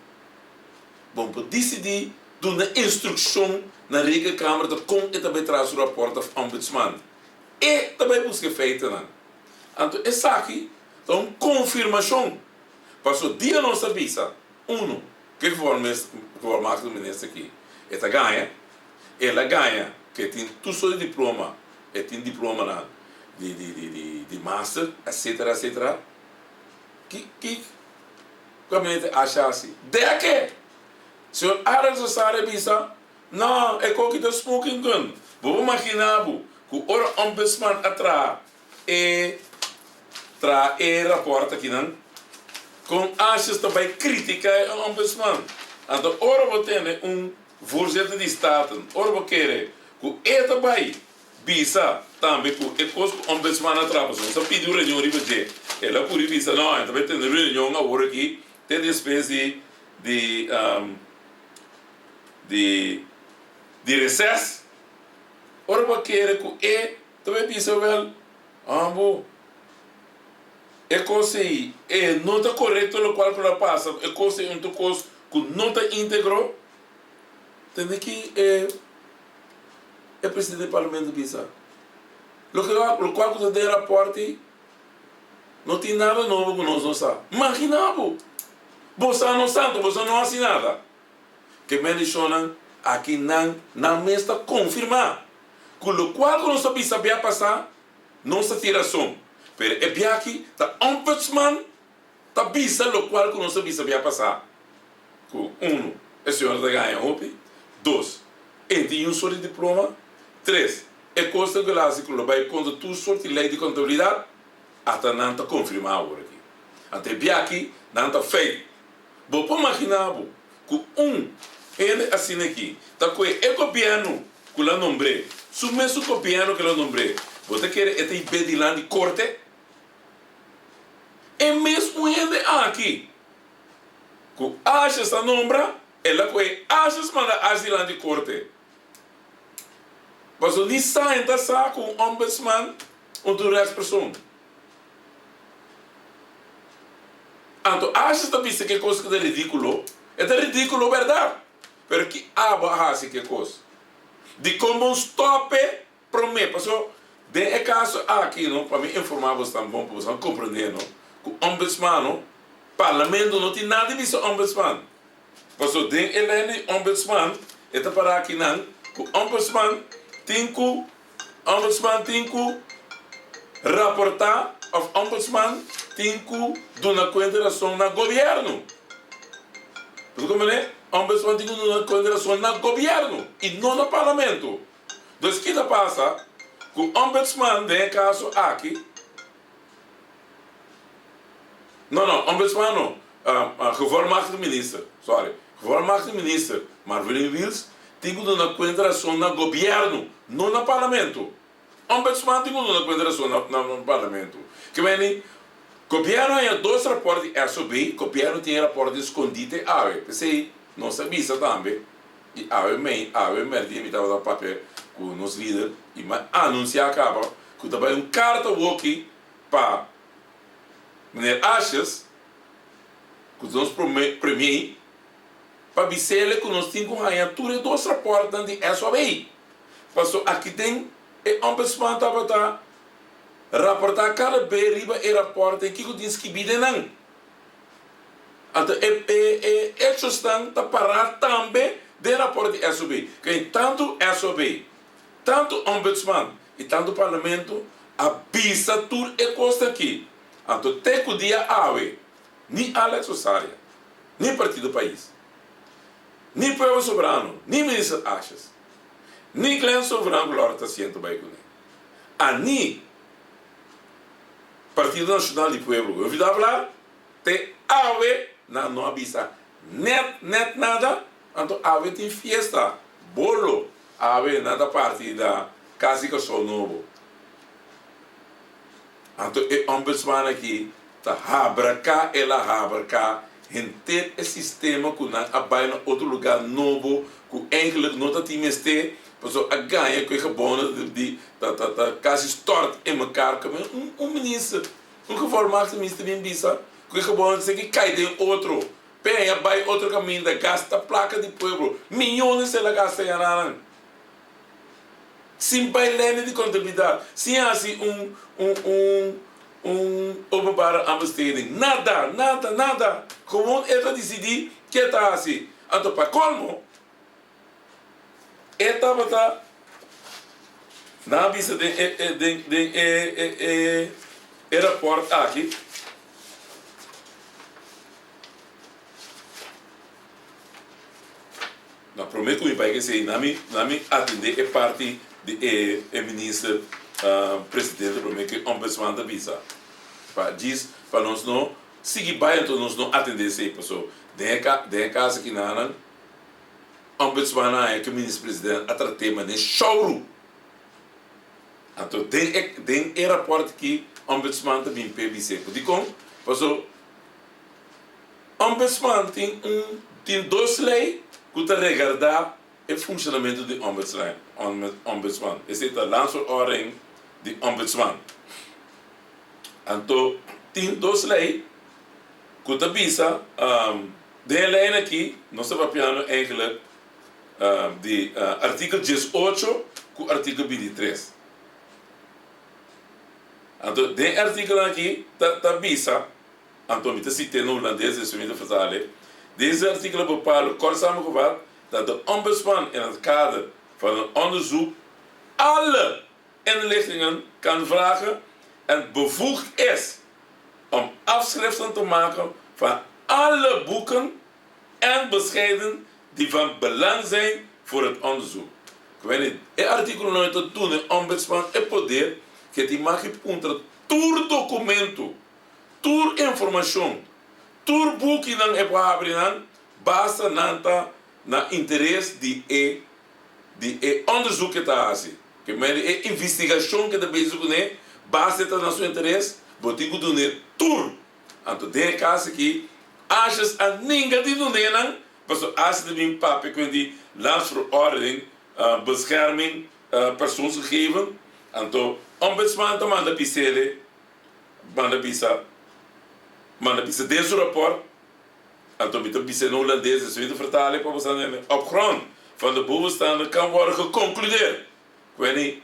Bon por disidí duna instrukshon na Rekenkamer ta kon e ta bai traha su rapòrt òf Ombudsman. E ta bai buska e feitonan. Anto esaki ta un konfirmashon. Paso dia nos a bisa, unu, ke gevolmachtigde minister aki e ta gaña, el a gaña ke e tin tur sort di diploma, e tin diplomanan di di master, etcetera, etcetera. Ki ki. Gabinete a hasi deke! Señor Arends a sa revisa, No, e koki ta smoking gun. Bo por magina bo ku ora Ombudsman a traha e traha e raport akinan, kon Asjes ta bai kritika e Ombudsman? Anto ora bo tene un voorzitter di Staten, ora bo kere ku e ta bai Bisa tambe ku e kos ku Ombudsman a traha pasobra nos a pidi un reunion riba dje. El a kuri bisa, No, e ta bai tene reunion awor aki te despues di di di di reses. Ora bo a kere ku e ta bai bisa wèl, Ambo, e kos ei e no ta korekto lokual ku lo a pasa, e kos ei un ta kos ku no ta íntegro. Tende ki e. E presidente di parlamento bisa, Loke lokual ku ta den rapòrt ei no tin nada nobo ku nos no sa. Magina bo! Bo sa no sa, anto bo sa no hasi nada. Ke bendishonnan aki nan nan mes ta konfirmá ku lokual ku nos a bisa bia pasá nos ta tin rason. Pero e bia aki ta ombudsman ta bisa lokual ku nos a bisa bia pasá, ku unu, e señora ta gaña hopi, dos, e tin un sort di diploma, tres, e kos ta ku el hasi ku lo bai kontra tur sort di lei di kontabilidat, ata nan ta konfirmá awor aki. Anto e bia aki nan ta feit. Bo por maginá bo ku un hende asina aki ta kohe e gobièrnu ku lo a nombr'é, su mesun gobièrnu ku el a nombr'é, bo ta kere e ta hib'é dilanti korte? E mes un hende aki ku Ashes a nombra, el a kohe Ashes manda Ashes dilanti korte. Pasobra ni sa en ta sa ku un ombudsman un tur rèksperson. Anto Ashes ta bisa ke kos ku ta ridíkulo, e ta ridíkulo bèrdat, pero ki abo a hasi ke kos? Dikon bo stòp e? Promé, paso den e kaso aki no, pa mi informá bos tan bon pa bos nan komprendé no, ku ombudsman no, parlamento no tin nada di bisa ombudsman. Paso den e lei di ombudsman e ta pará aki nan ku ombudsman tin ku ombudsman tin ku raportá òf ombudsman tin ku duna kuenta rason na gobièrnu. Bo ta komprendé? Ombudsman tin ku duna kuenta rason na gobièrnu i no na parlamento. Dus ki ta pasa ku ombudsman den e kaso aki? No, no, ombudsman no, gevolmachtigde minister, sorry, gevolmachtigde minister Marvelyne Wiels tin ku duna kuenta rason na gobièrnu, no na parlamento. Ombudsman tin ku duna kuenta rason na na parlamento. Ke meni, gobièrnu haña dos rapòrt di SOB, gobièrnu tin e rapòrt di skondí te awe. P'esei nos a bisa tambe, i awe mei, awe mèrdia mi tabata papia ku nos lider i mi a anunsiá kaba ku ta bai un karta woki pa Meneer Asjes, ku ta nos prome premier, pa bis'ele ku nos tin ku haña tur e dos rapòrtnan di SOB. Paso aki den e Ombudsman tabata raportá kada be riba e rapòrtnan kiko tin skibí den nan. Anto e e e echosnan ta pará tambe den rapòrt di SOB. Kei tantu SOB, tantu Ombudsman i tantu Parlamento a bisa tur e kosnan aki. Anto te ku dia awe ni Alex Rosaria, ni Partido Pais, ni Pueblo Soberano, ni Minister Asjes, ni Glenn Soveran ku Laura ta siento bai kuné, a ni Partido Nacional di Pueblo ku Evita Hablar, te awe nan no a bisa nèt nèt nada. Anto awe tin fiesta, bolo, awe nan ta parti na Kas di Kòrsou Nobo. Anto e ombudsman aki ta habraká, el a habraká henter e sistema ku nan a bai na otro lugá nobo ku eigenlijk no ta tin mester, pasobra a gaña ku e gebouwnan di ta ta ta kasi stort in mekaar. Un un minister, un gevolmachtigde minister bin bisa ku e gebouwnan ta seki kai den otro. Peña bai otro kaminda, gasta plaka di pueblo, miyones el a gasta yananan. Sin bai lene di kontabilidat, sin hasi un un un un openbare aanbesteding, nada, nada, nada. Gewoon e ta disidí ke ta hasi. Anto pa kolmo e tabata nan a bisa den e e den den e e e e rapòrt aki. Na prome ku mi bai esei na mi na mi atende e parti di e e minister presidente prome ku e ombudsman ta bisa pa djis pa nos no sigui bai anto nos no atende esei paso den e ka den e kas aki nan ombudsman a haña ku e minister presidente a trat'é manera shouru anto den e den e raport aki ombudsman ta bin p'e bis'é dikon paso Ombudsman tin un tin dos lei ku ta regardá e funshonamentu di ombudsman. Esei ta Landsverordening di Ombudsman. Anto tin dos lei ku ta bisa den e leinan aki nos ta papiando eigenlijk di artikel diesocho ku artikel bintitres. Anto den e artikelnan aki ta bisa. Anto mi ta sit'é na hulandes, despues mi ta vertal'é. Deze artíkulo bepalen kort samengevat dat de Ombudsman in het kader van een onderzoek alle inlichtingen kan vragen en bevoegd is om afschriften te maken van alle boeken en bescheiden die van belang zijn voor het onderzoek. Kweni, e artíkulonan ta duna e Ombudsman e poder ku e tin mag di puntra tur dokumento Tur informashon, tur bukinan e por habri nan, basta nan ta na interes di e di e onderzoek ke ta hasi. Ke mende e investigashon ke ta bezig kuné, basta e ta na su interes, bo tin ku dun'é tur. Anto den e kas aki, Asjes a ninga di dun'é nan, pasobra Asjes ta bin papia ku di Landsverordening Bescherming Persoonsgegeven, anto Ombudsman ta manda bis'é Manda bisa, manda bisa den su raport, anto mi ta bisa na hulandes, despues mi ta vertale pa boso hende, Op grond van de bovenstaande kan worden geconcludeerd ku eni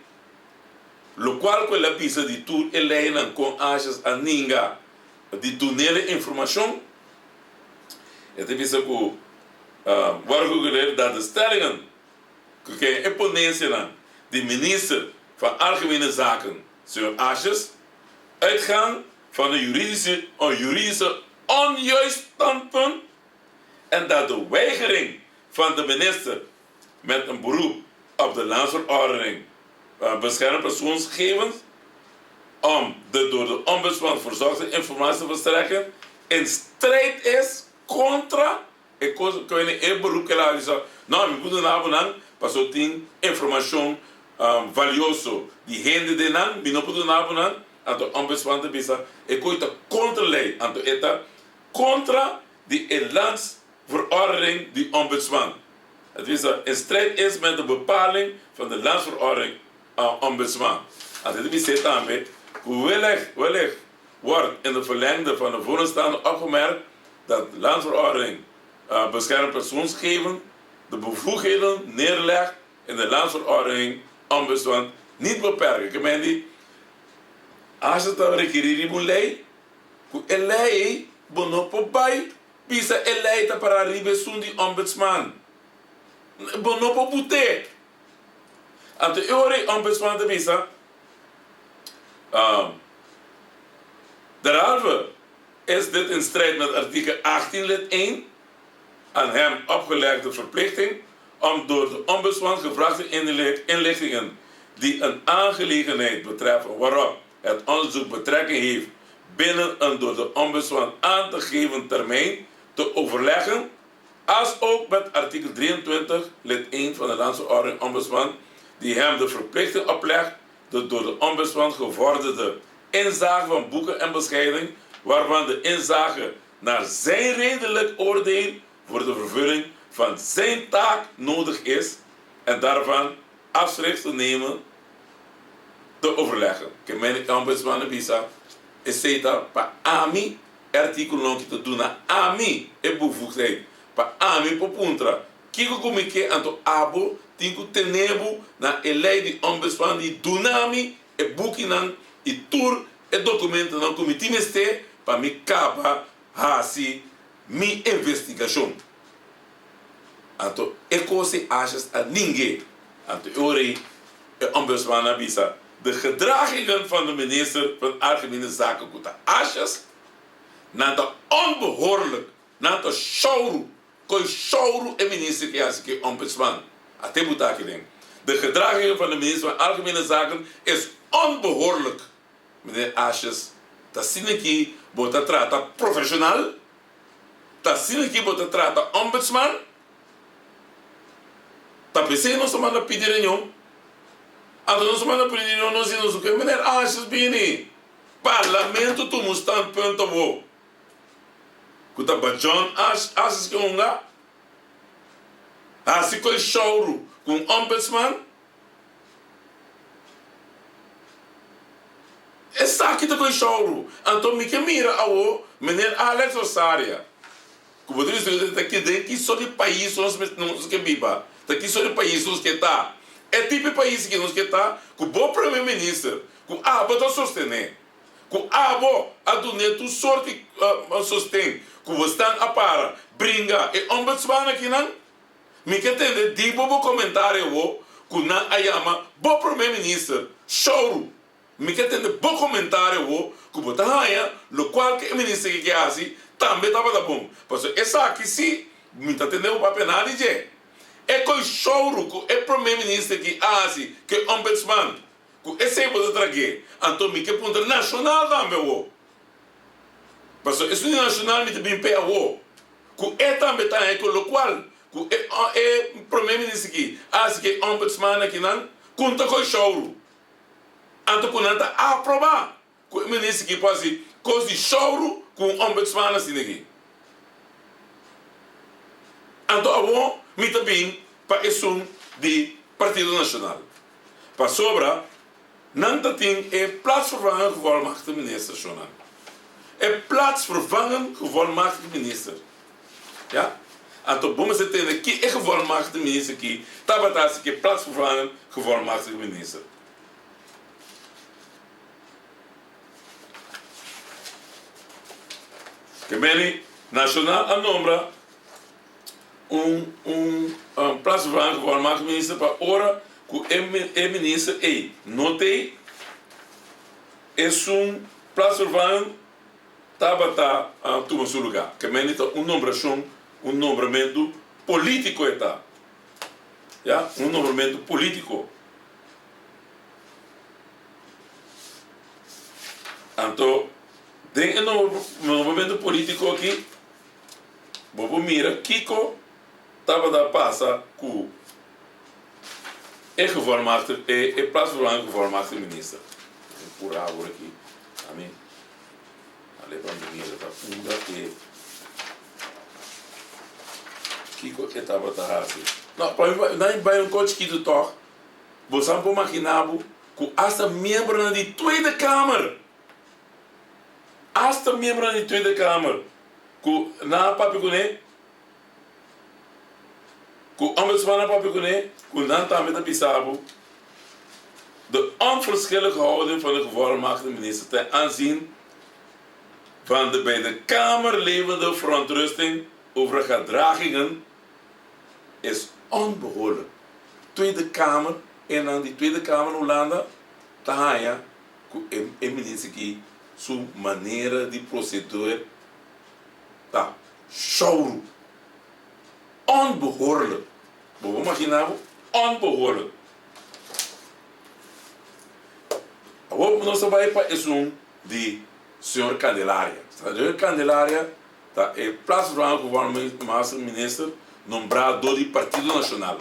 lokual ku el a bisa di tur e leinan kon Asjes a ninga di dunele informashon, e ta bisa ku worden geconcludeerd dat de stellingen ku ken e ponensianan di minister van Algemene Zaken, Señor Asjes, uitgaan van een juridische, een juridische onjuist standpunt en dat de weigering van de minister met een beroep op de Landsverordening Bescherming Persoonsgegevens om de door de Ombudsman verzochte informatie te verstrekken. In strijd is kontra e kos ku wene e beroep ku el a bisa, no, mi por duna bo nan pasobra tin informashon valioso di hende den nan, mi no por duna bo nan. Anto ombudsman ta bisa e kos ta kontra lei, anto e ta kontra di e landsverordening di ombudsman. E ta bisa in strijd is met de bepaling van de landsverordening ombudsman. Anto e ta bis'é tambe ku wellicht wellicht wordt in de verlengde van de vorenstaande opgemerkt dat landsverordening bescherming persoonsgegevens de bevoegdheden neerlegt in de landsverordening ombudsman niet beperken. Ke men di, Asha ta rekerí riba un lei, ku e lei ei bo no por bai bisa e lei ta pará riba esun di ombudsman. Bo no por but'é. Anto e ora ei ombudsman ta bisa, Derhalve is dit in strijd met artikel 18 lid 1 aan hem opgelegde verplichting om door de ombudsman gevraagde inlichtingen die een aangelegenheid betreffen waarop het onderzoek betrekking heeft binnen een door de ombudsman aan te geven termijn te overleggen, als ook met artikel 23 lid 1 van de Landsverordening Ombudsman die hem de verplichting oplegt de door de ombudsman gevorderde inzage van boeken en bescheiding waarvan de inzage naar zijn redelijk oordeel voor de vervulling van zijn taak nodig is en daarvan afschrift te nemen te overleggen. Ke men e ombudsman a bisa esei ta pa ami e artíkulonan ki ta duna ami e bevoegdheid pa ami por puntra kiko ku mi ke anto abo tin ku tene bo na e lei di ombudsman di duna mi e bukinan i tur e dokumentonan ku mi tin mester pa mi kaba hasi mi investigashon. Anto e kos ei Asjes a ning'é. Anto e ora ei e ombudsman a bisa, De gedragingen van de minister van Algemene Zaken ku ta Asjes, nan ta onbehoorlijk, nan ta shouru, koi shouru e minister ke hasi ke ombudsman. A te buta aki den. De gedragingen van de minister van Algemene Zaken is onbehoorlijk. Meneer Asjes, ta asina ki bo ta trata profeshonal? Ta asina ki bo ta trata ombudsman? Ta p'esei nos a manda pidi reunion. Anto nos a manda pidi reunion nos di nos oke, Meneer Asjes bini, Parlamento tuma un standpunt awor ku ta Bajon Asjes ke hunga, hasi koe shouru ku un ombudsman. Esaki ta koe shouru. Anto mi ke mira awo Meneer Alex Rosaria ku bo ta bisa ku ta ki den ki sort di pais nos nos ke biba, ta ki sort di pais nos ke ta. E tipo di pais ki nos ke ta ku bo Prome Minister ku abo ta sostene, ku abo a dun'é tur sort di sosten ku bo stan a para bringa e ombudsman akinan. Mi ke tende di bo bo komentario awo ku nan a yama bo prome minister shouru. Mi ke tende bo komentario awo ku bo ta haña lokual ku e minister ke ke hasi tambe tabata bon. Pasobra esaki si mi ta tende bo papia nada di dje. E koi shouru ku e prome minister ki a hasi ku e ombudsman ku esei bo ta trag'é. Anto mi ke puntra nashonal tambe awo. Pasobra esun di nashonal mi ta bin p'e awo. Ku e tambe ta haña ku lokual ku e e prome minister ki a hasi ku e ombudsman akinan kun ta koy shouru. Anto ku nan ta aproba ku e minister ki por hasi kos di shouru ku un ombudsman asina aki. Anto awor mi ta bin pa esun di Partido Nashonal. Pasobra Nan ta tin e plaatsvervangend gevolmachtigde minister, shownan. E plaatsvervangend gevolmachtigde minister. Ya? Anto bo mester tende ki e gevolmachtigde minister ki tabata hasi ku e plaatsvervangend gevolmachtigde minister. Ke meni Nacional a nombra un un plaatsvervangend gevolmachtigde minister pa ora ku e e minister ei no t'ei, esun plaatsvervangend tabata tuma su lugá. Ke meni ta un nombrashon, un nombramentu polítiko e ta. Ya, un nombramentu polítiko. Anto. Den e nombramentu polítiko aki bo por mira kiko tabata pasa ku e gevolmachtigde, e plaatsvervangend gevolmachtigde minister. Mi pura awor aki, ami a leba mi mira ta unda e kiko e tabata hasi. No, pa mi nan bai un kos chikitu tòg, bo sa por magina bo ku asta miembronan di Tweede Kamer, asta miembronan di Tweede Kamer ku nan a papia kuné, Ku ombudsman a papia kuné ku nan tambe ta bisa bo de onverschillige houding van de gevolmachtigde minister ten aanzien van de bij de Kamer levende verontrusting over gedragingen is onbehoorlijk. Tweede Kamer, e nan di Tweede Kamer na Hulanda ta haña ku e minister aki su manera di proceder ta shouru. Onbehoorlijk. Bo por magina bo? Onbehoorlijk. Awor nos ta bai pa esun di señor Candelaria. Señor Candelaria ta e plaatsvervangend gevolmachtigde minister nombrá dor di Partido Nacional.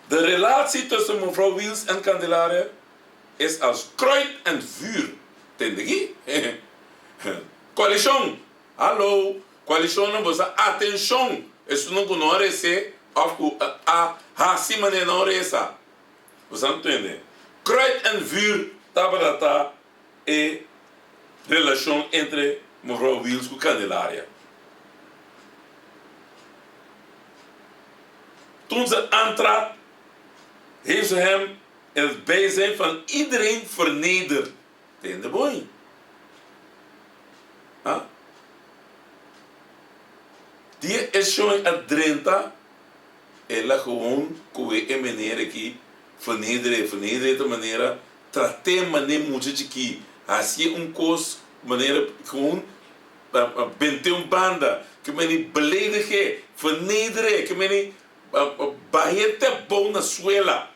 De relatie tussen mevrouw Wiels en Candelaria is als kruid en vuur. Tende ki? Koalishon! Hallo! Koalishonnan bo sa atenshon! Esunnan ku no a resé òf ku a hasi manera no resa. Bo sa ntende? Kruid en vuur tabata ta e relashon entre mevrouw Wiels ku Candelaria. Toen ze aantrad, heeft ze hem in het bijzijn van iedereen vernederd. Tende bo ei? Ha? Dia e shon a drenta, el a gewoon koe e meneer aki vernedere. Vernedere ta manera trat'é man'é mucha chikí, hasié un kos manera gewoon bent'é un banda, ke meni beledig'é, verneder'é, ke meni bah'é te abou na suela.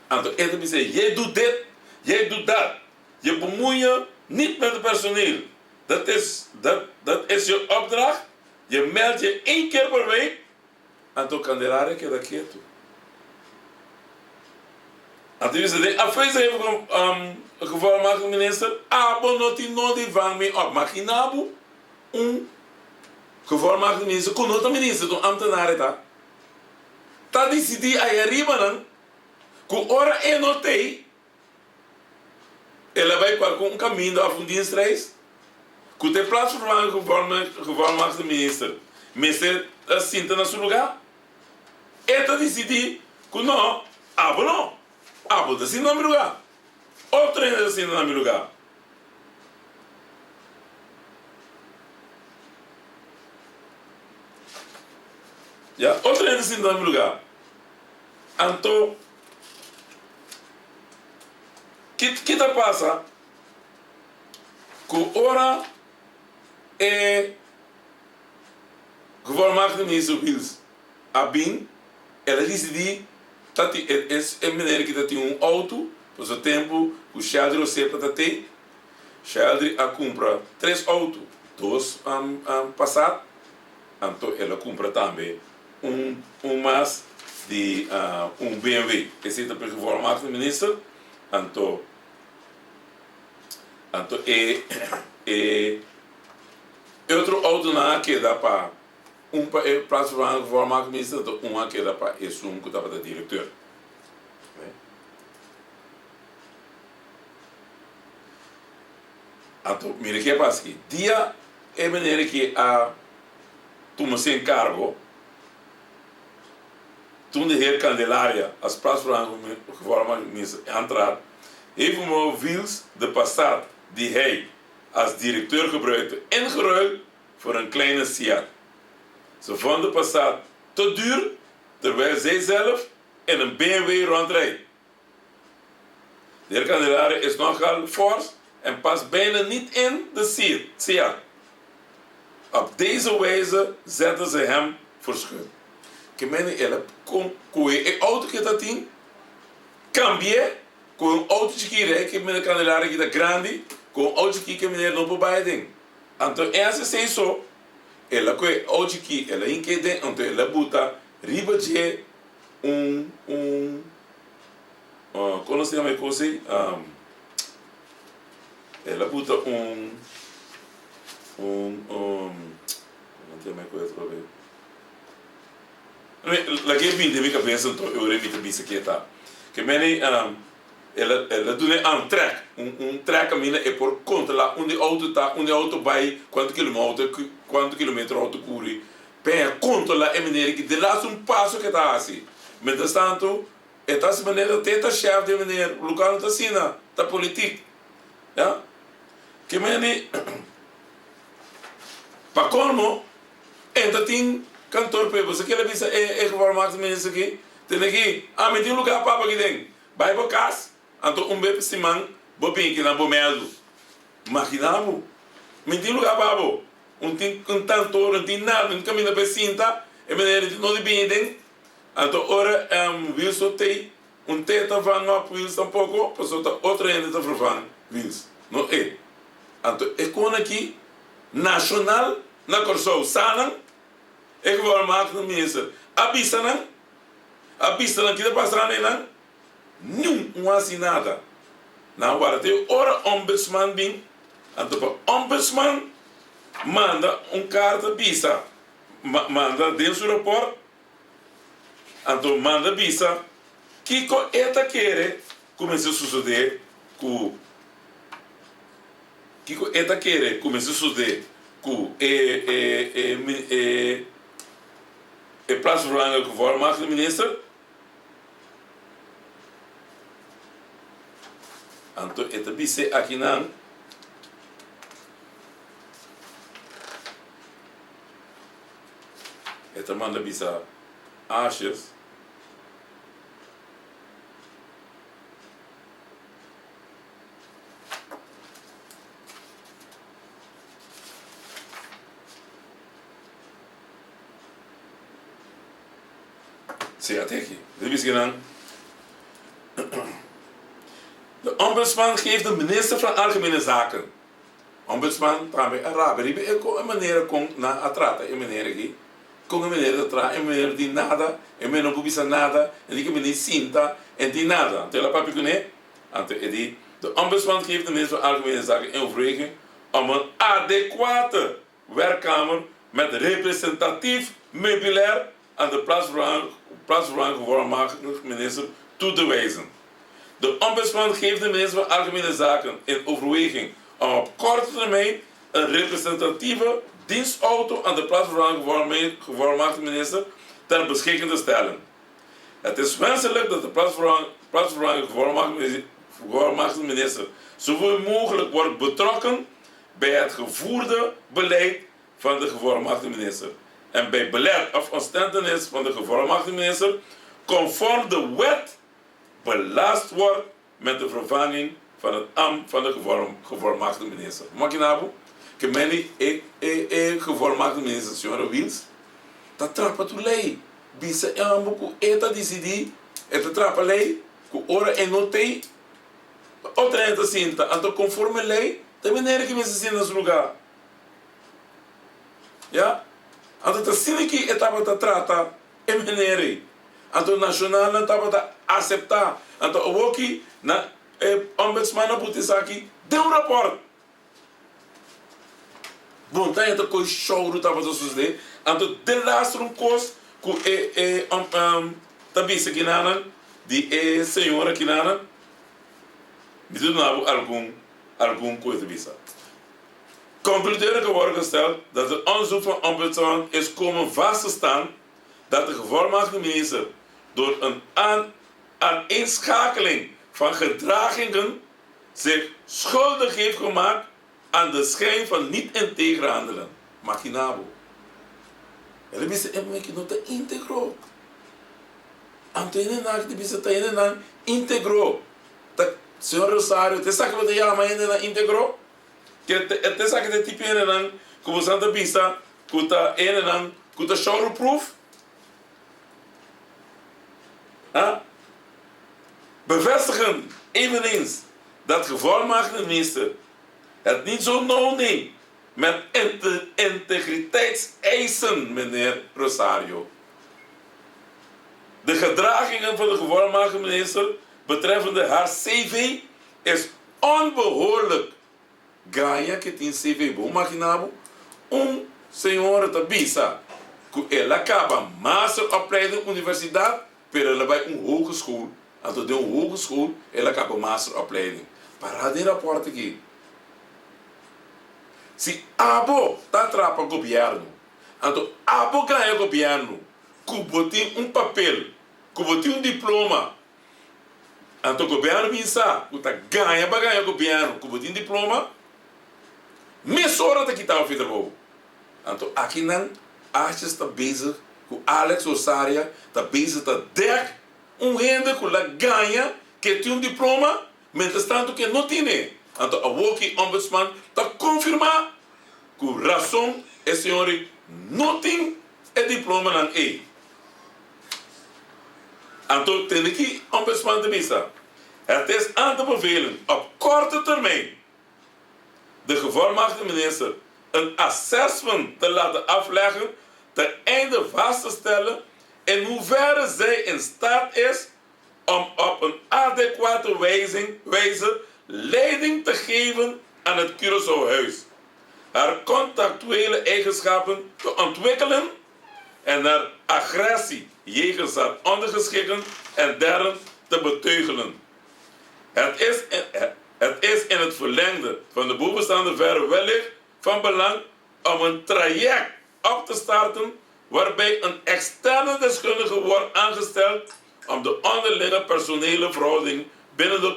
Anto e ta bisa, Jij doet dit, jij doet dat. Je bemoei je niet met het personeel. Dat is, dat, dat is je opdracht. Je meldt je één keer per week. Anto Candelaria keda ketu. Anto e bisa, Den afwezigheid van gevolmachtigde minister, abo no tin nodi vang mi op. Magina bo Un gevolmachtigde minister ku no ta minister, ta un ambtenaar e ta, ta disidí ayariba nan ku ora e no t'ei, el a bai kualkun un kaminda òf un dienstreis ku ta e plaatsvervangende gevolmachtigde minister mester ta sinta na su lugá. E ta disidí ku no, abo no, abo ta sinta na mi lugá, otro hende ta sinta na mi lugá. Ya, otro hende sinta na mi lugá. Anto, ki ki ta pasa? Ku ora e Gevolmachtigde Minister Wiels a bin, el a disidí ta tin e e meneer ki ta tin un outo, pasobra tempu ku Sheldry Osepa ta tei, Sheldry a kumpra tres outo, dos Passat, anto el a kumpra tambe un un mas di un BMW. Esei ta pa e Gevolmachtigde Minister, anto anto e e e otro outonan a keda pa Un pa e plaatsvervangend gevolmachtigde minister anto un a keda pa esun ku tabata direkteur. Anto mira ke a pasa aki. Dia e meneer aki a tuma su enkargo, toen de heer Candelaria als plaatsvervangend gevolmachtigde minister aantrad, heeft mevrouw Wiels de Passat die hij als directeur gebruikte ingeruild voor een kleine Seat. Ze vond de Passat te duur, terwijl zij zelf in een BMW rondrijdt. De heer Candelaria is nogal fors en past bijna niet in de Seat. Op deze wijze zetten ze hem voor schut. Ke mende el a kon kohe e outo ke ta tin, kambi'é ku un outo chikí rei ke mende Candelaria ki ta grandi, ku un outo chikí ke meneer no por bai aden. Anto e hasi esei so, el a kohe e outo chikí, el a hink'é den, anto el a buta riba dje un un kon nos ta yama e kos ei? El a buta un un un kon ta yama e kos atrobe? Laga e bini den mi kabes anto e ora mi ta bisa ke ta. Ke meni el a el a duna e un trek, un un trek kaminda e por kontrolá unda e outo ta, unda e outo bai, kuantu kilometer kuantu kilometer outo kuri, p'e a kontrolá e manera ki den laatste un paso ke ta hasi. Mientras tanto e ta hasi manera te ta shèf den meneer, lokual no ta asina, ta politik. Ya. Ke meni pa kolmo. E ta tin kantor p'e. Bo sa kila bisa e e gevormd minister aki? Tende aki, ami tin lugar pa bo aki den. Bai bo kas, anto un be pa siman bo bin aki na bo mèldu. Magina bo. Mi tin lugar pa bo. Un tin un kantor, un tin nada, un kaminda pa e sinta. E meneer di no di bini den. Anto ora Wilson t'ei, un t'e ta van op Wils tampoko, pasobra ta otro hende ta vervang Wils, no e. Anto e kon aki nashonal na Kòrsou sa nan, e gevolmachtigde minister a bisa nan, a bisa nan kita pasa na nan, niun un hasi nada. Nan a warda te ora ombudsman bin, anto pa ombudsman manda un karta bisa, manda den su rapòrt, anto manda bisa kiko e ta kere ku mester sosodé ku. Kiko e ta kere ku mester sosodé ku e e e e e plaatsvervanger gevolmachtigde minister? Anto e ta bis'é akinan. E ta manda bisa Asjes. Sí, a teki. Dit bisa kinan. De ombudsman geeft de minister van Algemene Zaken. Ombudsman tambe a rabia riba e kon e manera kon nan a trata e meneer aki. Kon e meneer ta traha, e meneer no tin nada, e meneer no por bisa nada, e tin ke bini sinta, e no tin nada. Anto el a papia kuné. Anto e di, De Ombudsman geeft de Minister van Algemene Zaken in overweging om een adequate werkkamer met representatief meubilair aan de plaatsvervangend gevolmachtigde minister toe te wijzen. De Ombudsman geeft de Minister van Algemene Zaken in overweging om op korte termijn een representatieve dienstauto aan de plaatsvervangend gevolmachtigde minister ter beschikking te stellen. Het is wenselijk dat de plaatsvervangend gevolmachtigde minister zoveel mogelijk wordt betrokken bij het gevoerde beleid van de gevolmachtigde minister en bij belet of ontstentenis van de gevolmachtigde minister conform de wet belast wordt met de vervanging van het ambt van de gevolmachtigde minister. Makina bo ke meni e e e gevolmachtigde minister señora Wiels ta trapa tur ley bisa e homber ku e ta disidi e ta trapa ley ku ora e no tey otro hende ta sinta anto conforme ley ta e manera ke mester sinta na su lugar ya anto ta asina ki e tabata trata E meneer ei. Anto nashonalnan tabata aseptá. Anto awoki na e ombudsman a buta esaki den un rapòrt. Bon ta e kos shouru tabata sosodé. Anto delaster un kos ku e e ta bisa kinanan di e señora kinanan. Mi ta duna bo algun algun ku e ta bisa. Concludeer geworden gesteld dat het onderzoek van Ombudsman is komen vast te staan dat de gevolmachtigde minister door een aaneenschakeling van gedragingen zich schuldig heeft gemaakt aan de schijn van niet integer handelen. Makina bo. El a bisa e muhé ki no ta integro. Anto hendenan aki ta bisa ta hendenan integro. Ta señor Rosario ta esaki bo ta yama hendenan integro? Ke ta esaki ta e tipo hendenan ku boso ta bisa ku ta hendenan ku ta showproof? Ha? Bevestigen eveneens dat gevolmachtigde minister het niet zo nauw neemt met integriteitseisen, meneer Rosario. De gedragingen van de gevolmachtigde minister betreffende haar CV is onbehoorlijk. Gaña ke tin CV bo magina bo un señora ta bisa ku el a kaba masteropleiding universidat pero el a bai un hogeschool anto den un hogeschool el a kaba masteropleiding. Para den raport aki. Si abo ta trapa gobierno anto abo gaña gobierno ku bo tin un papel ku bo tin un diploma Anto gobièrnu bin sa ku ta gaña pa gaña gobièrnu ku bo tin diploma, mesora ta kita bo fi trabou. Anto aki nan Asjes ta bezig ku Alex Rosaria ta bezig ta dèk un hende ku la gaña ke tin un diploma mientras tanto ke no tine. Anto awoki Ombudsman ta konfirmá ku rason e señor ei no tin e diplomanan ei. Anto tende ki Ombudsman ta bisa, Het is aan te bevelen op korte termijn de gevolmachtigde minister een assessment te laten afleggen ten einde vast te stellen in hoeverre zij in staat is om op een adequate wijze leiding te geven aan het Curaçaohuis, haar contractuele eigenschappen te ontwikkelen en haar agressie jegens haar ondergeschikken en derden te beteugelen. Het is, het is in het verlengde van de bovenstaande verre wellicht van belang om een traject op te starten waarbij een externe deskundige wordt aangesteld om de onderlinge personele verhouding binnen de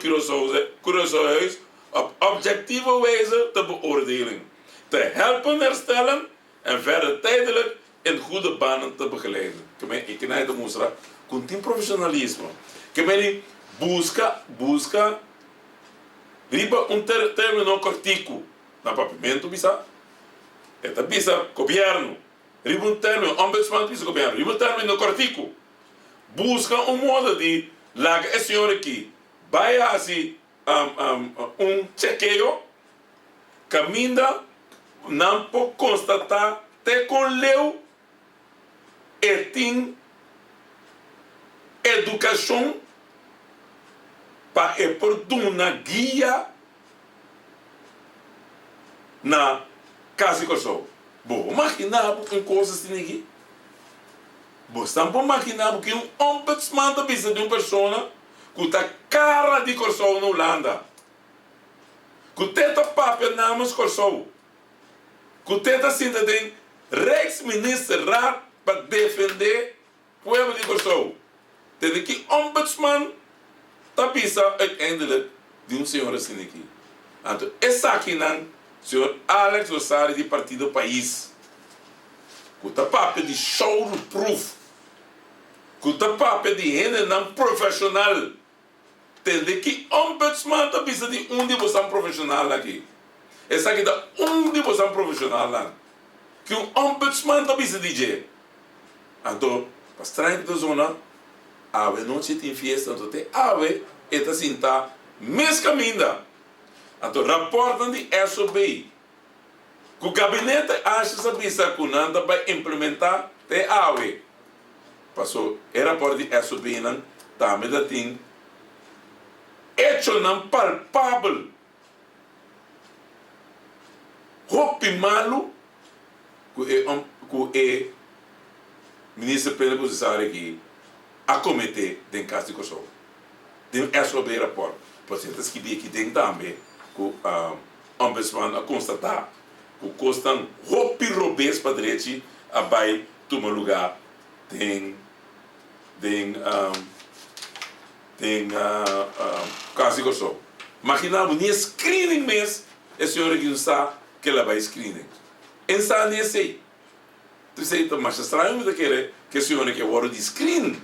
Curaçaohuis op objectieve wijze te beoordelen, te helpen herstellen en verder tijdelijk in goede banen te begeleiden. Ke men e kina e ta mustra ku tin profesionalismo. Ke men di buska buska riba un termino kortiku na papiamentu bisa e ta bisa gobièrnu riba un termino ombudsman ta bisa gobièrnu riba un termino kortiku buska un modo di laga e señor aki bai hasi un chekeo kaminda nan por konstatá te kon leu e tin edukashon pa e por duna guia na Kas di Kòrsou. Bo por maginá bo un kos asina aki? Bo esnan por maginá bo ke un ombudsman ta bisa di un persona ku ta kara di Kòrsou na Hulanda, ku te ta papia namens Kòrsou, ku te ta sinta den Rijksministerraad pa defendé pueblo di Kòrsou. Tende ki ombudsman ta bisa uiteindelijk di un señor asina aki. Anto esakinan señor Alex Rosario di partido Pais ku ta papia di shouderproof, ku ta papia di hendenan profeshonal. Tende ki ombudsman ta bisa di un di bosan profeshonalnan aki. Esaki ta un di bosan profeshonalnan. Ki un ombudsman ta bisa di dje. Anto, pa straño ku ta zona, awe nochi tin fiesta, anto te awe e ta sinta mes kaminda. Anto rapòrtnan di SOB Ku gabinete Asjes a bisa ku nan ta bai implementá te awe. Paso e rapòrt di SOB-nan tambe ta tin echonan palpabel hopi malu ku e ku e minister plenipotensiario aki a kometé den Kas di Kòrsou. Den SOB rapòrt. Pasobra e ta skibí aki den tambe ku. Ombudsman a konstatá ku kosnan hopi robes pa drechi a bai tuma lugá den den den Kas di Kòrsou. Maginá bo, ni e screening mes e señor aki no sa ke el a bai screening. E no sa ni esei. P'esei ta masha straño mi ta kere ku e señor aki a wòrdu di screen.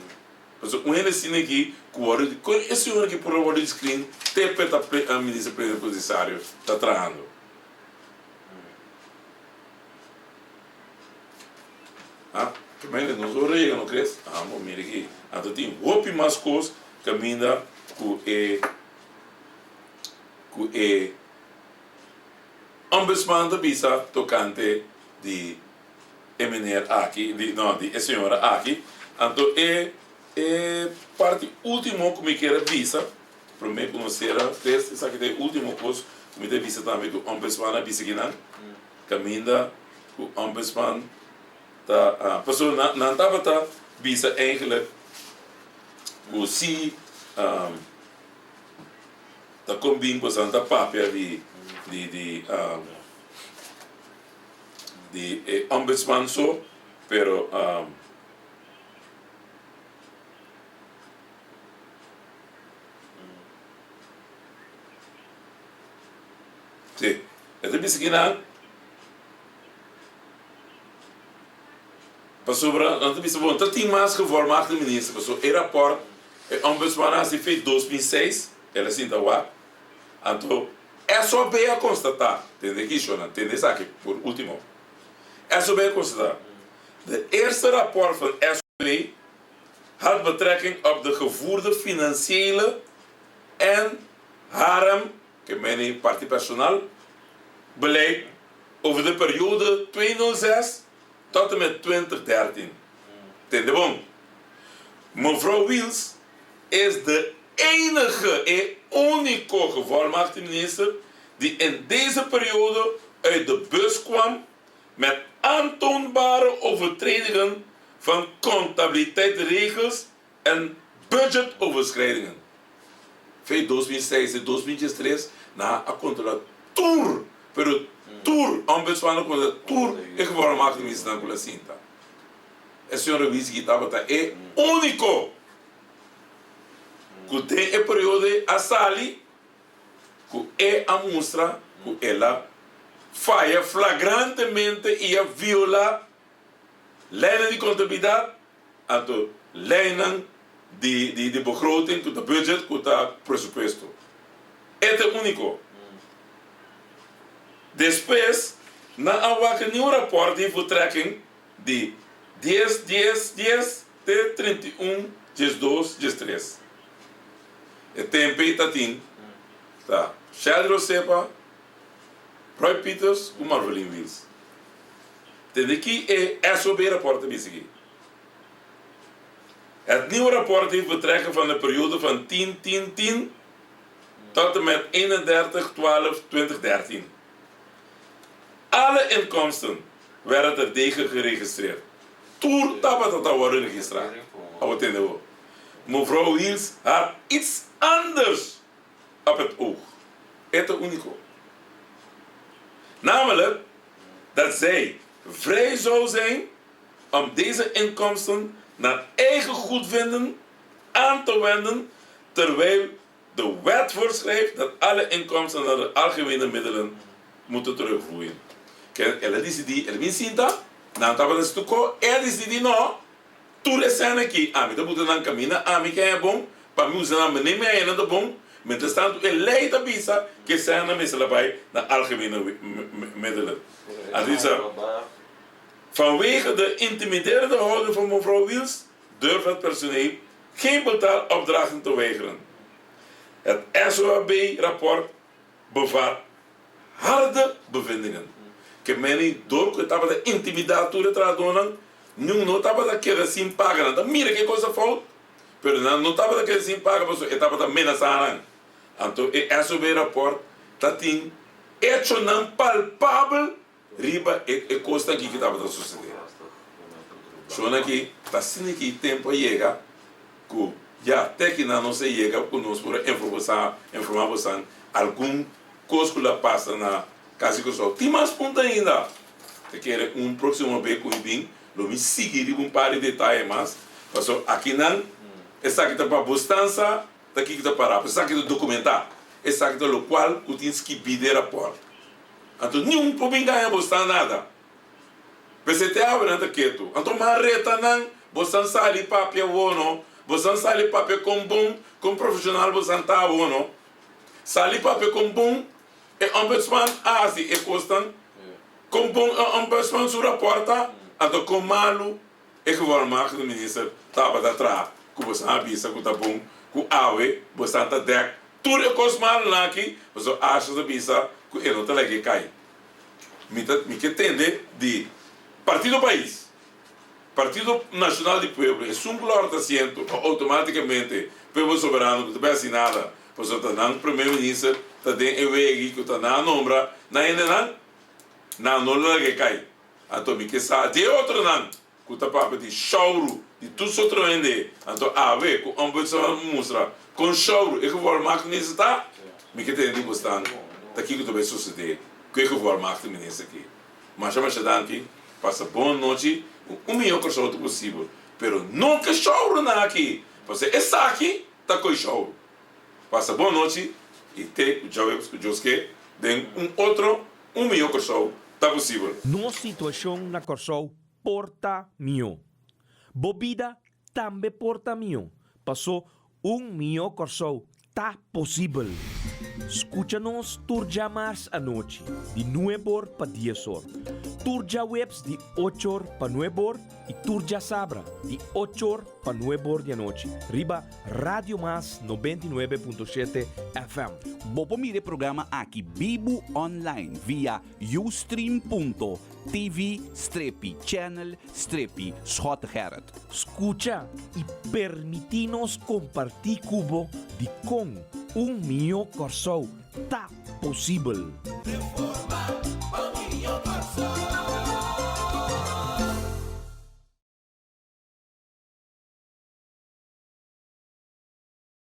Pasobra un hende asina aki ku wòrdu di kon e señor aki por a wòrdu di screen te pe ta minister plenipotensiario ta trahando. Ha? Mende nos orega no kres? Amo mira aki. Anto tin hopi mas kos kaminda ku e ku e ombudsman ta bisa tokante di e meneer aki, di no di e señora aki. Anto e e parti ultimo ku mi kier a bisa prome ku nos sera kres esaki ta e ultimo kos ku mi ta bisa tambe ku ombudsman a bisa kinan kaminda ku ombudsman Ta pasobra nan tabata bisa eigenlijk ku si ta kombin ku esnan ta papia di di di di e ombudsman so pero si e ta bisa kinan. Pasobra nan ta bisa, bon, ta tin mas gevolmagte minister, pasobra e raport e ombudsman a hasi fe 2006, el a sinta wak, anto SOB a konstatá, tende aki shownan, tende esaki por ultimo, SOB a konstatá, de eerste rapport van SOB had betrekking op de gevoerde financiële en harem, ke meni parti personal, beleid over de periode 2006 tot en met 2013. Tende bon. Mevrouw Wiels is de enige, e úniko gevolmachtigde minister die in deze periode uit de bus kwam met aantoonbare overtredingen van contabiliteitsregels en budgetoverschrijdingen. Fe 2006 te 2013 nan a controla tur, pero tur ombudsman a controla tur e gevolmachtigde ministernan cu la sinta. E señor Lewinsky tabata e unico cu den e periodo ey a sali cu e a mustra cu el a faya flagrantemente y a viola leynan di contabilidad. Anto leynan di di di begroting cu ta budget cu ta presupuesto. E ta e unico. Despues nan a wak niun rapport di voltrekking di dies dies dies te 31 diesdos diestres. E tempo ey ta tin ta Sheldry Osepa, Roy Pieters cu Marvelin Wiels. Tende ki e SOB rapport ta bisa aki. Het nieuwe rapport heeft betrekking van de periode van 10 10 10 tot en met 31 12 2013. Alle inkomsten werden terdege geregistreerd. Tur tabata ta wòrdu registrá. Awor tende bo. Mevrouw Wiels had iets anders op het oog. E ta úniko. Namelijk dat zij vrij zou zijn om deze inkomsten naar eigen goedvinden aan te wenden, terwijl de wet voorschrijft dat alle inkomsten naar de algemene middelen moeten terugvloeien. Ken el a disidí, el a bin sinta, nan tabata stuko, e a disidí no, tur e sèn aki, ami ta buta nan kaminda, ami ke haña bon, pa mi usa nan manera mi haña nan ta bon, mientras tanto e lei ta bisa ku e sènnan mester a bai na algemene middelen. A bisa, Vanwege de intimiderende houding van mevrouw Wiels durft het personeel geen betaalopdrachten te weigeren. Het SOAB-rapport bevat harde bevindingen. Ke meni dor ku e tabata intimidá tur e trahadónan, niun no tabata keda sin paga. Nan ta mira ke kos a fout, pero nan no tabata keda sin paga pasobra e tabata menasá nan. Anto e SOB rapòrt ta tin echonan palpabel riba e e kosnan aki ku tabata susedé. Shon aki ta asina ki tempu a yega ku ya te kinan nos a yega ku nos por a informá bosan algun kos ku lo a pasa na Kas di Kòrsou. Tin mas punto ainda. Ta kere un próksimo be ku mi bin lo mi sigui riba un par di detaye mas pasobra akinan esaki ta pa bostansa ta kiko ta pará esaki ta dokumentá esaki ta lokual ku tin skibí den rapòrt. Anto niun por bin gaña bosnan nada. P'esei te awe nan ta ketu. Anto man reta nan, bosnan sali papia wono, bosnan sali papia kon bon, kon profeshonal bosnan ta wono. Sali papia kon bon e ombudsman a hasi e kosnan, kon bon e ombudsman su rapòrt ta, anto kon malu. E gevolmachtigde minister tabata traha ku boso a bisa ku ta bon ku awe boso ta dèk tur e kos malunan aki, pasobra Asha ta bisa ku e no ta lag'é kai. Mi ta mi ke tende di Partido Pais, Partido Nashonal di Pueblo, esun ku lòrda asiento outomátikamente Pueblo Soberano ku ta bai hasi nada, pasobra ta nan Prome Minister ta den e wegi ku ta nan a nombra nan hendenan, nan no lo lag'é kai. Anto mi ke sa di e otronan ku ta papia di shouru di tur sotro hende. Anto awe ku Ombudsman mustra kon shouru e gevolmachtigde minister ta, mi ke tende di bosnan ta kiko ta bai sosode ku e gevolmachtigde minister aki. Masha masha danki, pasa bon nochi ku un mihó Kòrsou ta posibel, pero no ke shourunan aki, pasobra esaki ta koi shouru. Pasa bon nochi i te ku djaweps ku Dios ke den un otro Un mihó Kòrsou ta posibel. Nos situashon na Kòrsou por ta mihó. Bo bida tambe por ta mihó, pasó un mihó Kòrsou ta posibel. Skucha nos tur djamars anochi di nueb'or pa dies'or, tur djaweps di och'or pa nueb'or i tur djasabra di och'or pa nueb'or di anochi riba Radio Mas 99.7 FM. Bo por mira e programa aki bibu online via ustream.tv strepi channel strepi Schottegerrit. Skucha i permití nos kompartí ku bo dikon un mihó Kòrsou ta posibel. Reforma pa mihó Kòrsou.